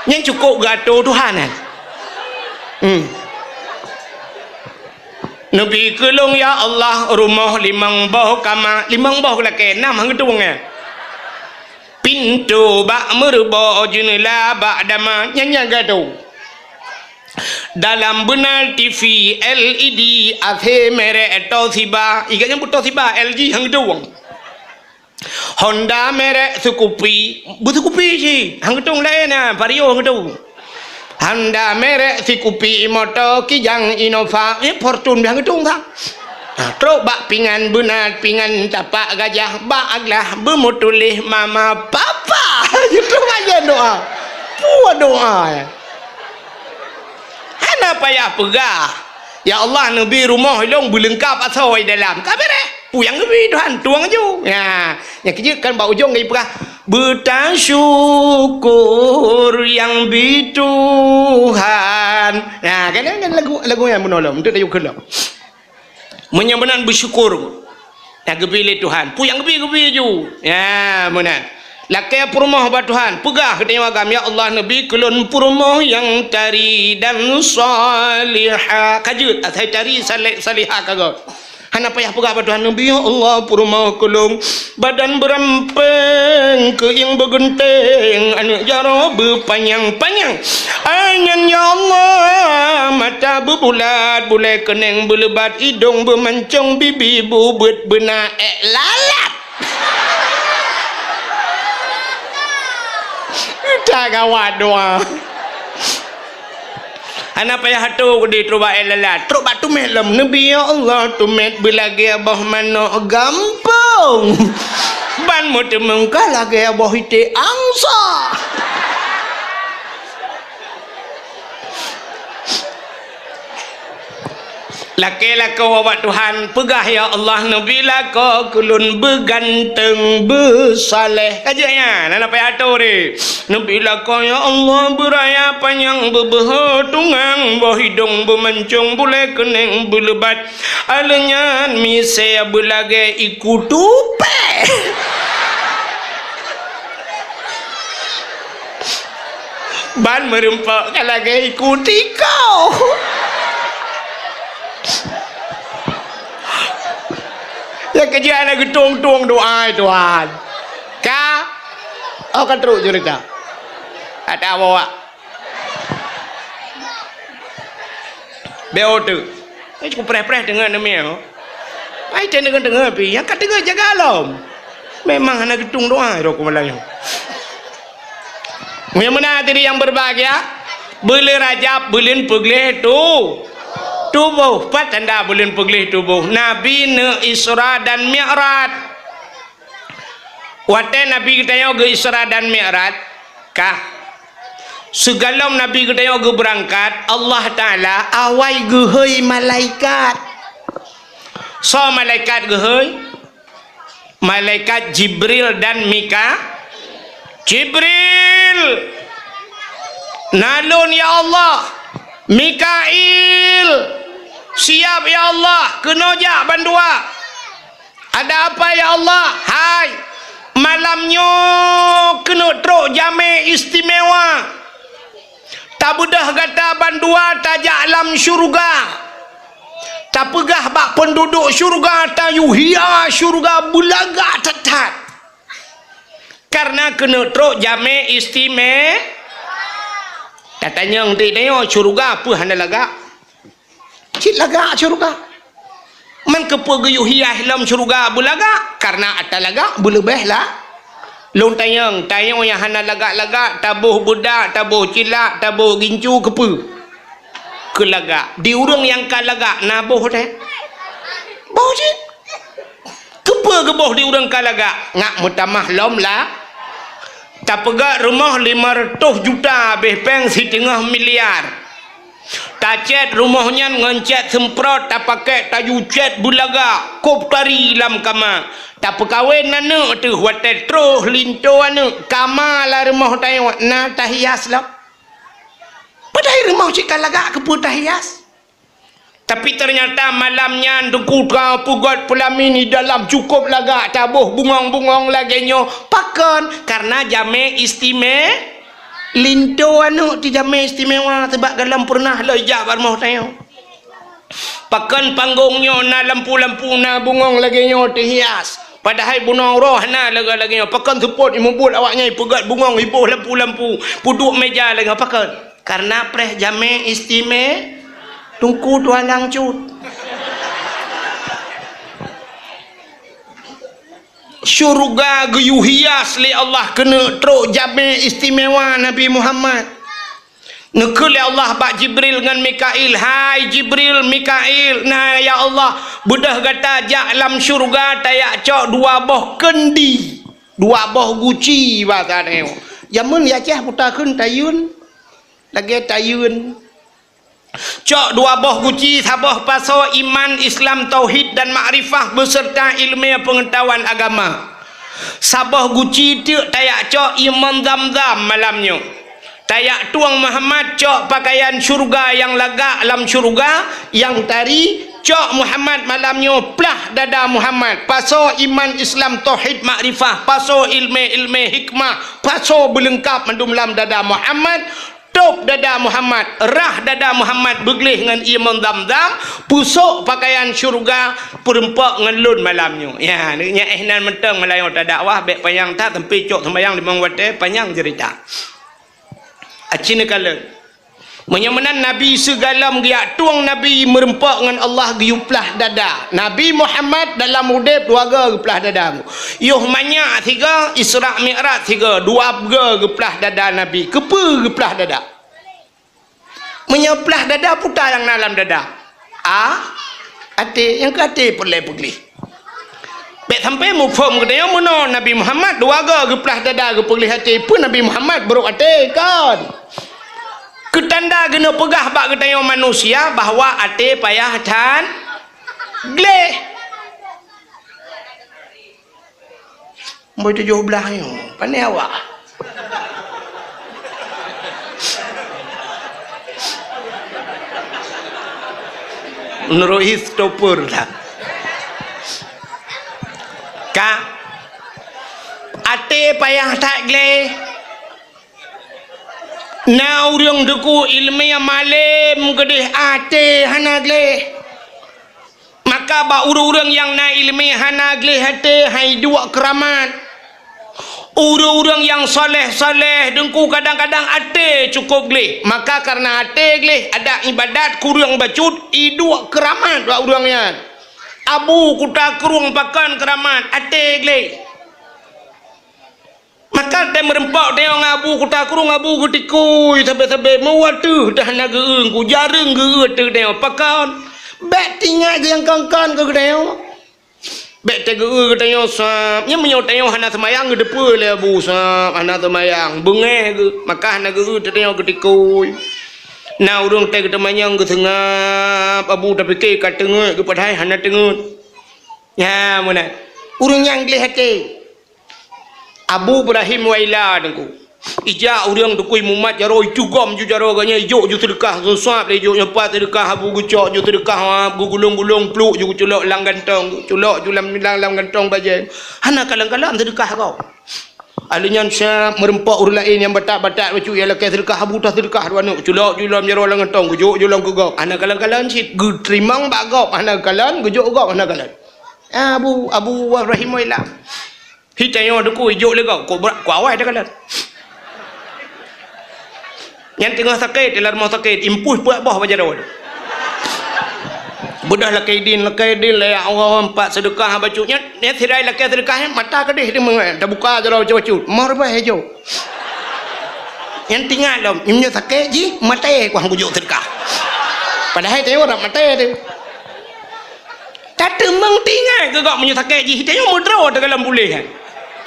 Nyan cukôp geuato Tuhan, kan? Hmm. Neubi keu lôn, ya Allah, rumoh limong boh kama, limong boh lakée, nam han geutueng, eh. Pintoe bak meureubo, jeuneula bak dama, nyan nyang geuato. Dalam beuna T V L E D, A C merek Toshiba, ikat nyang Toshiba, L G han geutueng. Honda merek Scoopy, beu Scoopy cit, han geutueng laén na, Vario han geutueng. Honda merek Scoopy, moto Kijang Innova, eh, Fortuner han geutueng sa. Ha, trok bak pingan beuna pingan tapak gajah, bak glah beumeutuléh mama papa. Itu aja doa. Peue doa, eh. Hana payah peugah, "Ya Allah, neubi rumoh ilôn beuleungkap asoe dalam." Ka beureh. Peue nyang neubi Tuhan, tueng aju. Ya, nyang keujeuet kan bak ujong geupeugah, "Beutasyukur nyang bi Tuhan." Ya, kan, kan lagu, lagu nyan meunolong untuk tayue keu lom. Meunyoe meunan beusyukur, na geubi lé Tuhan. Peue nyang geubi, geubi ju. Ya, meunan. Lakée peurumoh bak Tuhan. Peugah keu tanyoe agam, "Ya Allah, neubi keu lôn peurumoh nyang tari dan salihah." Ka jeuet, asai tari, saleh, salihah ka göt. Hana payah peugah bak Tuhan, "Neubi, ya Allah, peurumoh keu lôn." Badan beurampéng, keuieng beugeunteng, aneuk jaroe beupanyang-panyang. Anyan ya Allah, mata beubulat, bulée keuneng beuleubat, idong beumancong, bibi beubeuet, beuna ék lalat. Ka gawat doa. Hana payah atoe keudeh trok bak ék lalat, trok bak teumèt lom. Neubi, ya Allah, teumèt beulagèe boh manok gampông. Ban meuteumèe ka lagèe boh iték angsa. Lakèe lakoe ubak Tuhan, peugah, "Ya Allah, neubi lakoe keu lôn beuganteng, beusaleh." Ka jeuet nyan, hana payah atoe deh. Neubi lakoe, ya Allah, beuraya panyang, beubeuhe tungang, boh idong beumancong, bulèe keuneng beuleubat. Alèh nyan misèe beulagèe iku tupèe. Ban meurumpok ka lagèe iku tiko. Ya, keu jih hana geutueng-tueng doa, Tuhan. Ka? Oh, ka trok cerita. Ada bawa. Bèk oteuk. Eh, cukup preh-preh deungon neumie, ho. Ai, teuh deungon-deungon pih. Nyang ka deungon jaga lom. Memang hana geutueng doa, roh keumalai. Nyang meunan hadirin yang berbahagia, buleuen Rajab, buleuen peugleh tu-, tuboh. Pat tanda buleuen peugleh tuboh? Nabi neuk Isra dan Mi'raj. Watèe Nabi geutanyoe geu-Isra dan Mi'raj, ka. Sigohlom Nabi geutanyoe geubeurangkat, Allah Taala awai geuhôi malaikat. Soe malaikat geuhôi? Malaikat Jibril dan Mika-, Jibril! Na lôn, ya Allah. Mikail! Siap, ya Allah. Keunoe jak bandua. Ada apa, ya Allah? Hai, malam nyoe keuneuk trok jamèe istimewa. Tabeudôh gata bandua tajak lam syeuruga. Tapeugah bak peunduduek syeuruga, tayue hiya syeuruga beulagak that-that. Kareuna keuneuk trok jamèe istime-, Atanyong ti tanyoe syeuruga peue hana lagak? Cit lagak syeuruga. Man keupeue geuyue hias lom syeuruga beulagak? Karena ata lagak beuleubeh la. Lôn tanyong, tanyoe nyang hana lagak-lagak, taboh beudak, taboh cilak, taboh gincu, keupeue? Keu lagak. Di ureuëng nyang ka lagak na boh teuh? Boh cit. Keupeue geuboh di ureuëng ka lagak? Ngat meutamah lom la. Tapeugöt rumoh lima ratus juta, abéh péng siteungoh miliar. Tacét rumoh nyan ngon cét seumprot, tapakék taju cét beulagak, kôb tari lam kama. Tapeukawen aneuëk teuh, watée troh linto aneuëk, kama lam rumoh tanyoe na tahias lom. Padahai rumoh cit ka lagak, keupeue tahias? Tapi ternyata malam nyan Teungku ka peugöt peulamin di dalam, cukôp lagak, taboh bungöng-bungöng lagée nyoe. Pakon? Karena jamé istime-, linto aneuëk ti jamé istimewa, sabab gohlom peureunah lôn jak bak rumoh tanyoe. Pakon panggong nyoe na lampu-lampu, na bungöng lagée nyoe teuhias. Padahai bunoe roh hana lagak lagée nyoe. Pakon seupôt imeubeuet awaknyan ipeugöt bungöng, iboh lampu-lampu, peuduek méja lagée nyoe? Pakon? Karena preh jamé istime-, Teungku tualang cut. Syeuruga geuyue hias lé Allah keuneuk trok jamé istimewa Nabi Muhammad. Neukheun lé Allah bak Jibril ngon Mikail, "Hai Jibril, Mikail, na ya Allah, beudôh gata jak lam syeuruga, tajak cok dua boh keundi, dua boh guci," basa tanyoe. Jameun di Aceh peue takheun tayeuen, lagée tayeuen. Cok dua boh guci, saboh pasoe iman, Islam, tauhid dan makrifah beserta ileumé peungeutahuan agama. Saboh guci teuk tajak cok ié mon Zamzam malam nyoe. Tajak tueng Muhammad cok pakaian syeuruga nyang lagak lam syeuruga, nyang tari, cok Muhammad malam nyoe plah dada Muhammad. Pasoe iman, Islam, tauhid, makrifah, pasoe ileumé-ileumé hikmah, pasoe beuleungkab mandum lam dada Muhammad. Tôb dada Muhammad, rhah dada Muhammad beugleh ngon ié mon Zamzam, peusok pakaian syeuruga, peureumpok ngon lôn malam nyoe. Ya, nyan éh nan mantong meulayeue tadakwah, bék panyang that, sampoe cok seumayang limong watée, panyang ceurita. Aci neukalon. Meunyoe meunan Nabi sigohlom geujak tueng Nabi meureumpok ngon Allah geuyue plah dada. Nabi Muhammad dalam udeb dua goe geuplah dada. Yoh manyak sigoe, Isra Mi'raj sigoe, dua goe geuplah dada Nabi. Keupeue geuplah dada? Meunyoe plah dada, peue nyang na lam dada? A, até, nyang keu até peureulée peugleh. Bék sampoe muphom geutanyoe meunoe Nabi Muhammad dua goe geuplah dada geupeugleh até. Peue Nabi Muhammad brok até? Kon. Keu tanda geuneuk peugah bak geutanyoe manusia bahwa até payah that gleh. Boh tujoh blaih nyoe, pane awak? Meunurot hi stopper lah. Ka, até payah that gleh. Na ureuëng teuku ileumé malém keudeh até hana gleh. Maka bak ureuëng-ureuëng nyang na ileumé hana gleh até hai duek keuramat. Ureuëng-ureuëng nyang saleh-saleh deungku kadang-kadang até cukôp gleh. Maka kareuna até gleh, adat ibadat kureueng bacut, iduek keuramat bak ureuëng nyan. Abu Kuta Krueng pakon keuramat, até gleh. Maka watée meureumpok tanyoe ngon Abu Kuta Krueng, Abu geutikui sabe-sabe, meuwateuh dah na geu-eu, ku jareueng geu-eu teuh tanyoe. Pakon? Bék teuingat nyang kon-kon keu geutanyoe. Bék teuh geu-eu geutanyoe sab. Nyan meunyoe tanyoe hana seumayang geuteupeue lé Abu sab, hana seumayang, beungéh geuh, maka hana geu-eu teuh tanyoe geutikui. Na ureuëng teuh geuteumanyong geuseungab, Abu tapike ka teungeut geuh padahai hana teungeut. Nyan meunan. Ureuëng nyang gleh até. Abu Ibrahim Waila teungku. Ijak ureuëng teuku mumat jaroe, itugom ju jaroe geuh nyan, ijok ju seudeukah, geuseuab lé ijok nyoe pat seudeukah, Abu geucok ju seudeukah, ha, geugulong-gulong pluek ju geuculok lam gantong, geuculok ju lam, lam, lam gantong bajée. Hana kalon-kalon seudeukah gob. Alheuh nyan sab meureumpok ureuëng laén nyang batat-batat bacut nyang lakée seudeukah, Abu taseudeukah dua neuk, culok ju lom jaroe lam gantong, geujok ju lom keu gob. Hana kalon-kalon cit, geuteurimong bak gob, hana kalon, geujok gob, hana kalon. Abu, Abu Ibrahim Waila. Hi tanyoe teuku ijok lé gob, kok brat, kok awai takalon. Nyan teungoh sakét, di lam rumoh sakét, impus peuet boh bak jaroe. Beudôh lakée idin, lakée idin, lé ya Allah, empat seudeukah bacut. Nyan, nyan sidai lakée seudeukah nyan, mata keudeh di meungai, tabuka jaroe bacut-bacut. Moh reubah jok. Nyan teuingat lom, meunyoe sakét jih, maté kuah bujok seudeukah. Padahai tanyoe rab maté teuh. Tateumeung teuingat keu gob meunyoe sakét jih, tanyoe meudroe teuh lam puléh nyan.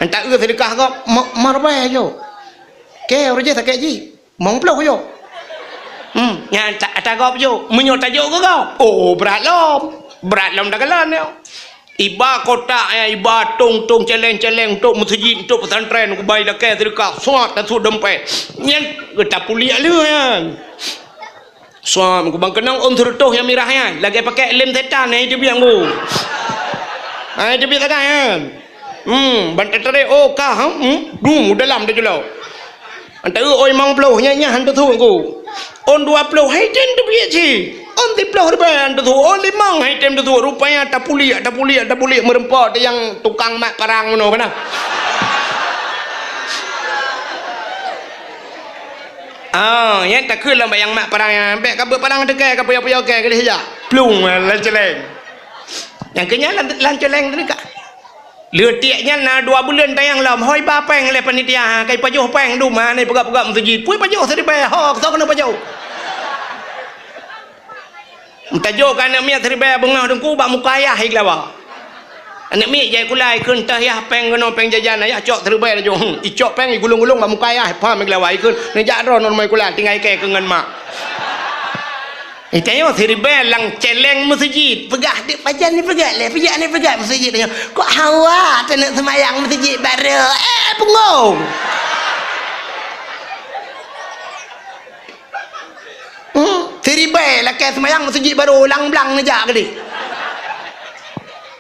Nyan taeu seudeukah gob, mo-, moh reubah jok. Kée, uroe jih sakét jih. Mong ploh jok. Hmm, nyan ta-, ata gob jok. Meunyoe tajok keu gob, oh, brat lom. Brat lom takalon nyoe. Iba kotak nyan, iba tong-tong celeng-celeng, untuk meuseujid, untuk pesantren, kubai lakée seudeukah, suat tasut dompet. Nyan, tapuliek lheueh nyan. Suat, kubang keunong ôn seureutôh nyang mirah nyan, lagée pakék lem setan, hai teubiet ngku. Hai teubiet sagai nyan. Hmm, ban tatarek, oh, ka, hmm, hmm. Dum, dalam teujeulok. Antara oi limong ploh, nyan, nyan han teusuk ku. Ôn dua ploh, hai tem teubiet cit. Ôn siploh ribèe han teusuk. Ôn limong, hai tem teusuk. Rupanya tapuliek, tapuliek, tapuliek meureumpok teuh nyang tukang mat parang meunoe kana. Ah, nyan takheun lom bak nyang mat parang nyan. Bèk ka beuet parang teukai, ka puya-puya kée, ka lheueh jak. Plueng, lam celeng. Nyang keu nyan lam, lam celeng teuh ka. Leutik nyan na dua buleuen tayang lom, hôi ba péng lé panitia, ha, kai pajoh péng dum, ha, ni peugah-peugah meuseujid. Pui pajoh siribèe, ho, soe keuneuk pajoh. Meutajok keu aneuk miet siribèe beungoh teungku bak muka ayah i Geulawa. Aneuk miet jai kula ikheun teuh yah péng keunoe péng jajan ayah cok siribèe laju. Hmm, icok péng igulong-gulong bak muka ayah, pham i Geulawa ikheun, neujak droe ngon mai kula tinggai kée keu ngon mak. Itanyoe siribèe lam celeng meuseujid, peugah deuek pajan ni peugah lé, peugah ni peugah meuseujid tanyoe. Kok hawa taneuk seumayang meuseujid barô? Eh, punggong! Hmm, siribèe lakée seumayang meuseujid barô, lam blang neujak keudeh.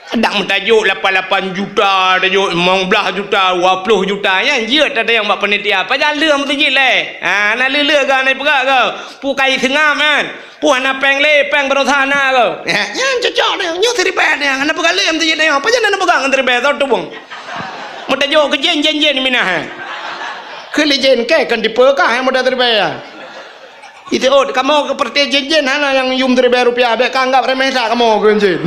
Dang meutajok lapan lapan juta, tajok limong blaih juta, dua ploh juta, nyan jeuet tatanyong bak panitia. Pajan lheueh meuseujid lé? Ha, na lheueh-lheueh geuh, na peugah geuh. Peue kai seungab nyan? Peue hana péng lé, péng baroesa na geuh. Ya, nyan cocok nyan, nyoe siribèe nyan, hana peugah lé meuseujid nyoe. Pajan hana peugah ngon siribèe, soe tubông. Meutajok keu jén, jén, jén minah, ha. Keu lé jén kée kon dipeukah nyang muda siribèe, ya. Itu, oh, kamoe keu partai jén-jén hana nyang yum siribèe rupiah, bèk ka anggap remeh that kamoe keu jén.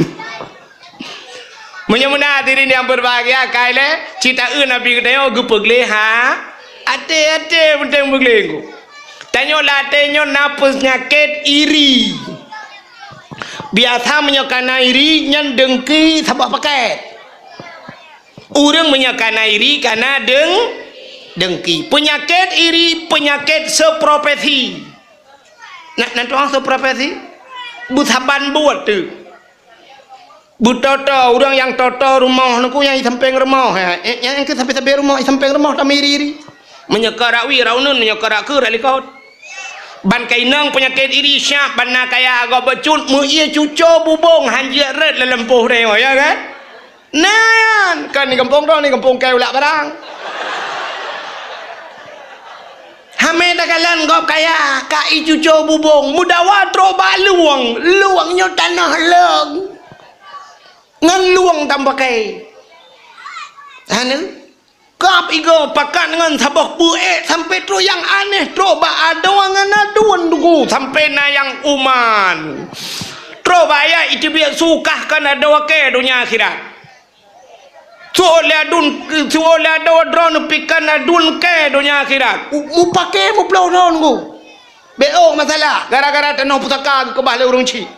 Meunyoe meunan hadirin yang berbahagia, kai lé, cit taeu Nabi geutanyoe geupeugleh, ha? Até-até peunteng peugleh ku. Tanyoe lam até nyoe na peunyakét iri. Biasa meunyoe kana iri, nyan dengki saboh paket. Ureueng meunyoe kana iri, kana deng-, dengki. Peunyakét iri, peunyakét seprofesi. Na, na tuang seprofesi? Beusaban buet teuh. Beutoe-toe, ureueng nyang toe-toe rumoh nyan ku nyang i sampéng rumoh, ya. Eh, nyang keu sampéng-sampéng rumoh, i sampéng rumoh tamiri-iri. Meunyoe ka rak wie, rak uneun, meunyoe ka rak keue, rak likot. Ban ka inong peunyakét iri siap, ban na kaya gob bacut, meu-ie cuco bubông, han jeuet rot lam lampôh tanyoe, ya kan? Nyan, kan di gampông droe, di gampông kée ulak barang. Hamé takalon gob kaya, ka i cuco bubông, meudawa trok bak lueng, lueng nyoe tanoh leueng. Ngon lueng tameupaké. Hana? Kab igoe pakat ngon saboh beuék sampoe trok nyang aneh trok bak adoe ngon aduen teungku sampoe na nyang uman. Trok bak ayah iteubiet sukah kon adoe kée donya akhirat. Suot lé aduen, suot lé adoe droeneuh pih kon aduen kée donya akhirat. U-, mupaké muploh droeneuh teungku. Bèk ôk masalah, gara-gara tanoh pusaka geukeubah lé ureueng chik.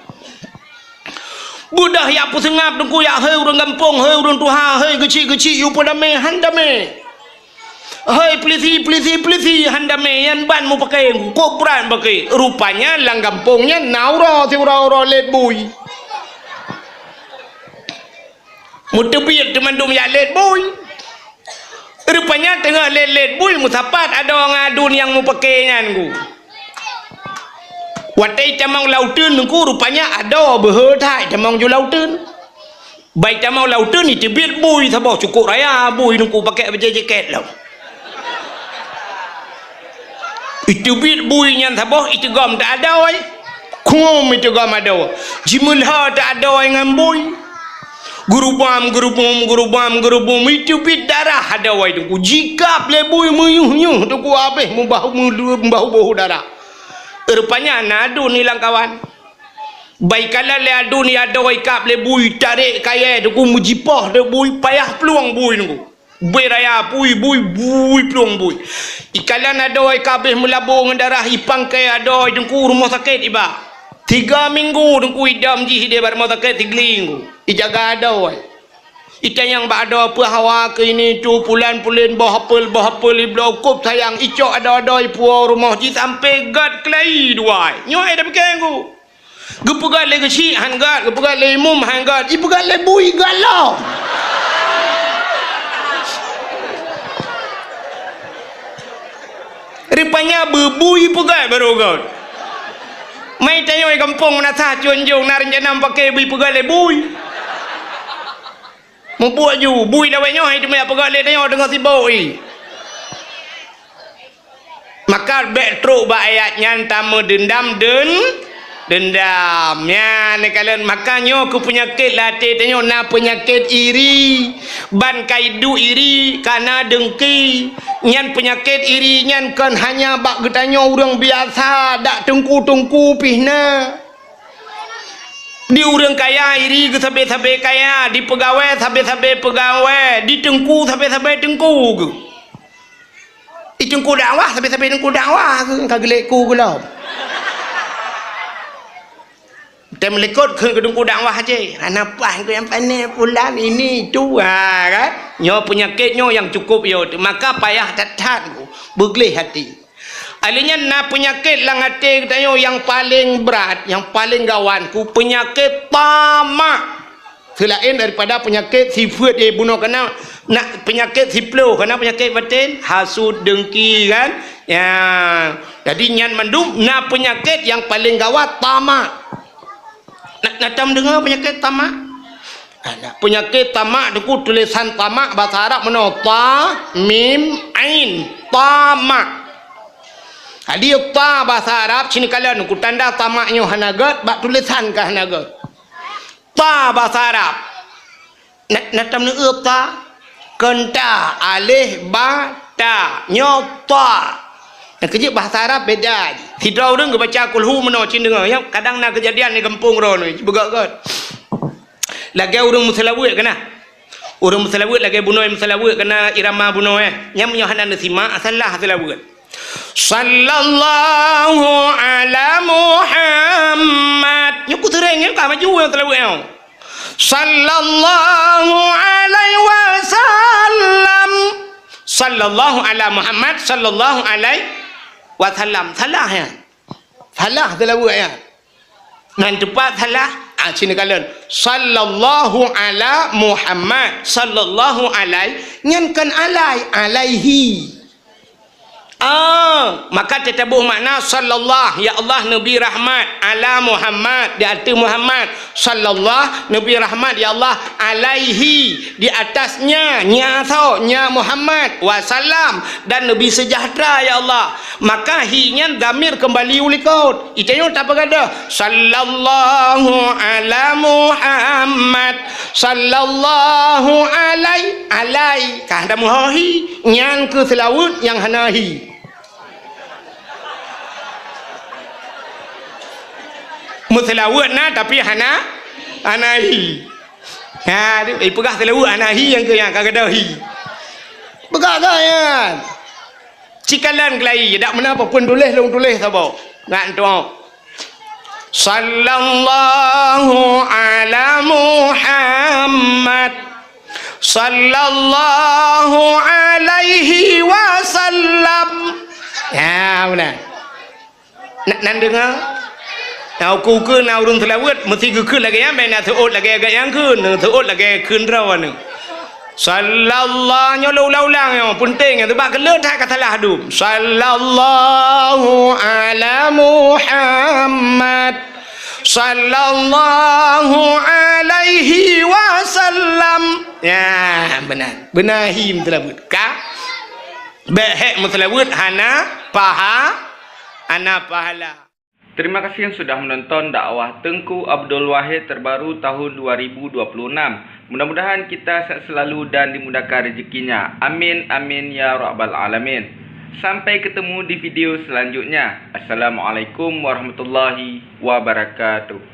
Beudôh jak peuseungab teungku jak, hei ureueng gampông, hei ureueng tuha, hei geuchik-geuchik, yue peudamé, han damé. Hei peulisi, peulisi, peulisi, han damé, nyan ban mupaké, kok brat mupaké. Rupanya lam gampông nyan na uroe siuroe-uroe lét bui. Meuteubiet teumandum jak lét bui. Rupanya teungoh lét-lét bui meusapat adoe ngon aduen nyang mupaké nyan ku. Watée itamong lam uteuen teungku rupanya adoe beuhe that itamong ju lam uteuen. Ban itamong lam uteuen iteubiet bui saboh cukôp raya bui teungku paké bajée jakét lom. Iteubiet bui nyan saboh iteugom teuh adoe. Khuom iteugom adoe. Jimeulhô teuh adoe ngon bui. Geurubam, geurubum, geurubam, geurubum, iteubiet darah adoe teungku. Jikab lé bui meuyueh-yueh teungku habéh mubah, mubah boh darah. Rupanya na aduen ilang kawan. Bak ikalon lé aduen, adoe ikab lé bui, tarek kayée, Teungku, meujipoh lé bui, payah plueng bui, Teungku. Bui raya, bui, bui, bui, plueng bui. Ikalon adoe ka abéh meulabô ngon darah, ipangkai adoe, Teungku, rumoh sakét iba. Tiga minggu, Teungku, idam jih idéh bak rumoh sakét Sigli, Teungku. Ijaga adoe. Itanyong bak adoe peue hawa keu ini tu, pulan-pulen, boh apel, boh apel, ibloe kôb sayang, icok adoe-adoe ipuwoe rumoh jih sampoe gét keulayi dua. Nyoe ai tapike, Teungku. Geupeugét lé geuchik han gét, geupeugét lé imum han gét, ipeugét lé bui gét lom. Rupanya beu bui ipeugét barô gét. Mai tanyoe gampông Meunasah Cianjong na reuncana meupaké bui ipeugét lé bui. Mubuet ju, bui lawét nyoe hai teumé peugah lé tanyoe deungon sibok i. Maka bék trok bak ayat nyan tameudeundam deun-, deundam. Nyan neukalon, maka nyoe keu peunyakét lam até tanyoe na peunyakét iri. Ban ka iduek iri, ka na dengki. Nyan peunyakét iri nyan kon hanya bak geutanyoe ureuëng biasa, dak teungku-teungku pih na. Di ureuëng kaya iri geusabe-sabe kaya, di peugawée sabe-sabe peugawée, di teungku sabe-sabe teungku geuh. Di teungku dakwah sabe-sabe teungku dakwah geuh, ka geulék ku gohlom. Tem likot keu teungku dakwah aja. Hana paih keu nyang pané pulan ini itu, ha, kan? Nyoe peunyakét nyoe nyang cukup yo, maka payah that-that beugleh hati. Alheuh nyan na peunyakét lam até geutanyoe nyang paleng brat, nyang paleng gawan ku peunyakét tamak. Seulaén daripada peunyakét sifeuet, eh, bunoe kana, na peunyakét siploh, kana peunyakét baten, hasut, dengki, kan? Ya. Jadi nyan mandum na peunyakét nyang paleng gawat tamak. Na, na tom deungoe peunyakét tamak? Ada. Peunyakét tamak teungku tulésan tamak bahasa Arab meunoe, ta, mim, ain. Tamak. Jadi ta bahasa Arab sini kalon ku tanda tamak nyoe hana gét, bak tulésan ka hana gét. Ta bahasa Arab. Na, na tom neueu ta? Kon ta, alif, ba, ta. Nyoe ta. Nyang keujeuet bahasa Arab beda. Sidroe ureuëng geubaca kulhu meunoe cit deungoe. Nyan kadang na keujadian di gampông droeneuh, beugét-gét. Lagée ureuëng meuseulaweuet kana. Ureuëng meuseulaweuet lagée bunoe meuseulaweuet kana irama bunoe, eh. Nyan meunyoe hana neusimak, salah seulaweuet. Sallallahu ala Muhammad. Nyoe ku seuréng nyoe ka maju nyang seulaweuet nyoe. Sallallahu alaihi wasallam. Sallallahu ala Muhammad, sallallahu alaihi wasallam. Salah ya. Salah seulaweuet ya. Nan tepat salah, ah, sini kalon. Sallallahu ala Muhammad, sallallahu alaihi, nyan kon alai, alaihi. Ah, maka teutabôh makna sallallahu, ya Allah, neubri rahmat, ala Muhammad, di ateueh Muhammad, sallallahu, neubri rahmat, ya Allah, alaihi, di atasnya, nya soe, nya Muhammad, wasallam, dan neubri seujahteura, ya Allah. Maka hi nyan dhamir keumbali u likot. Itanyoe tapeugadôh, sallallahu ala Muhammad, sallallahu alai, alai. Ka hana meuho hi, nyan keuh seulaweuet nyang hana hi. Meuseulaweuet na, tapi hana, hana hi. Ha, ipeugah seulaweuet hana hi nyang keu nyang ka gadôh hi. Peugah-gah nyan. Cikalon keulayi, dak meunan peue pun tuléh, lôn tuléh saboh. Ngat tuoh. Sallallahu ala Muhammad. Sallallahu alaihi wasallam. Ya, meunan. Na, nan deungoe? Na ukeue-ukeue na ureuëng seulaweuet, meusti geukheun lagée nyan, bèk na seuôt lagée gata nyang kheun, seuôt lagée kheun droeneuh. Sallallahu, nyoe lôn ulang-ulang nyoe, peunteng nyoe, teuma keu lôn that ka salah dum. Sallallahu ala Muhammad. Sallallahu alaihi wasallam. Ya, beuna. Beuna hi meuseulaweuet. Ka? Bék hék meuseulaweuet hana paha-, hana pahala. Terima kasih yang sudah menonton dakwah Teungku Abdul Wahid terbaru tahun dua ribu dua puluh enam. Mudah-mudahan kita sehat selalu dan dimudahkan rezekinya. Amin, amin, ya rabbal alamin. Sampai ketemu di video selanjutnya. Assalamualaikum warahmatullahi wabarakatuh.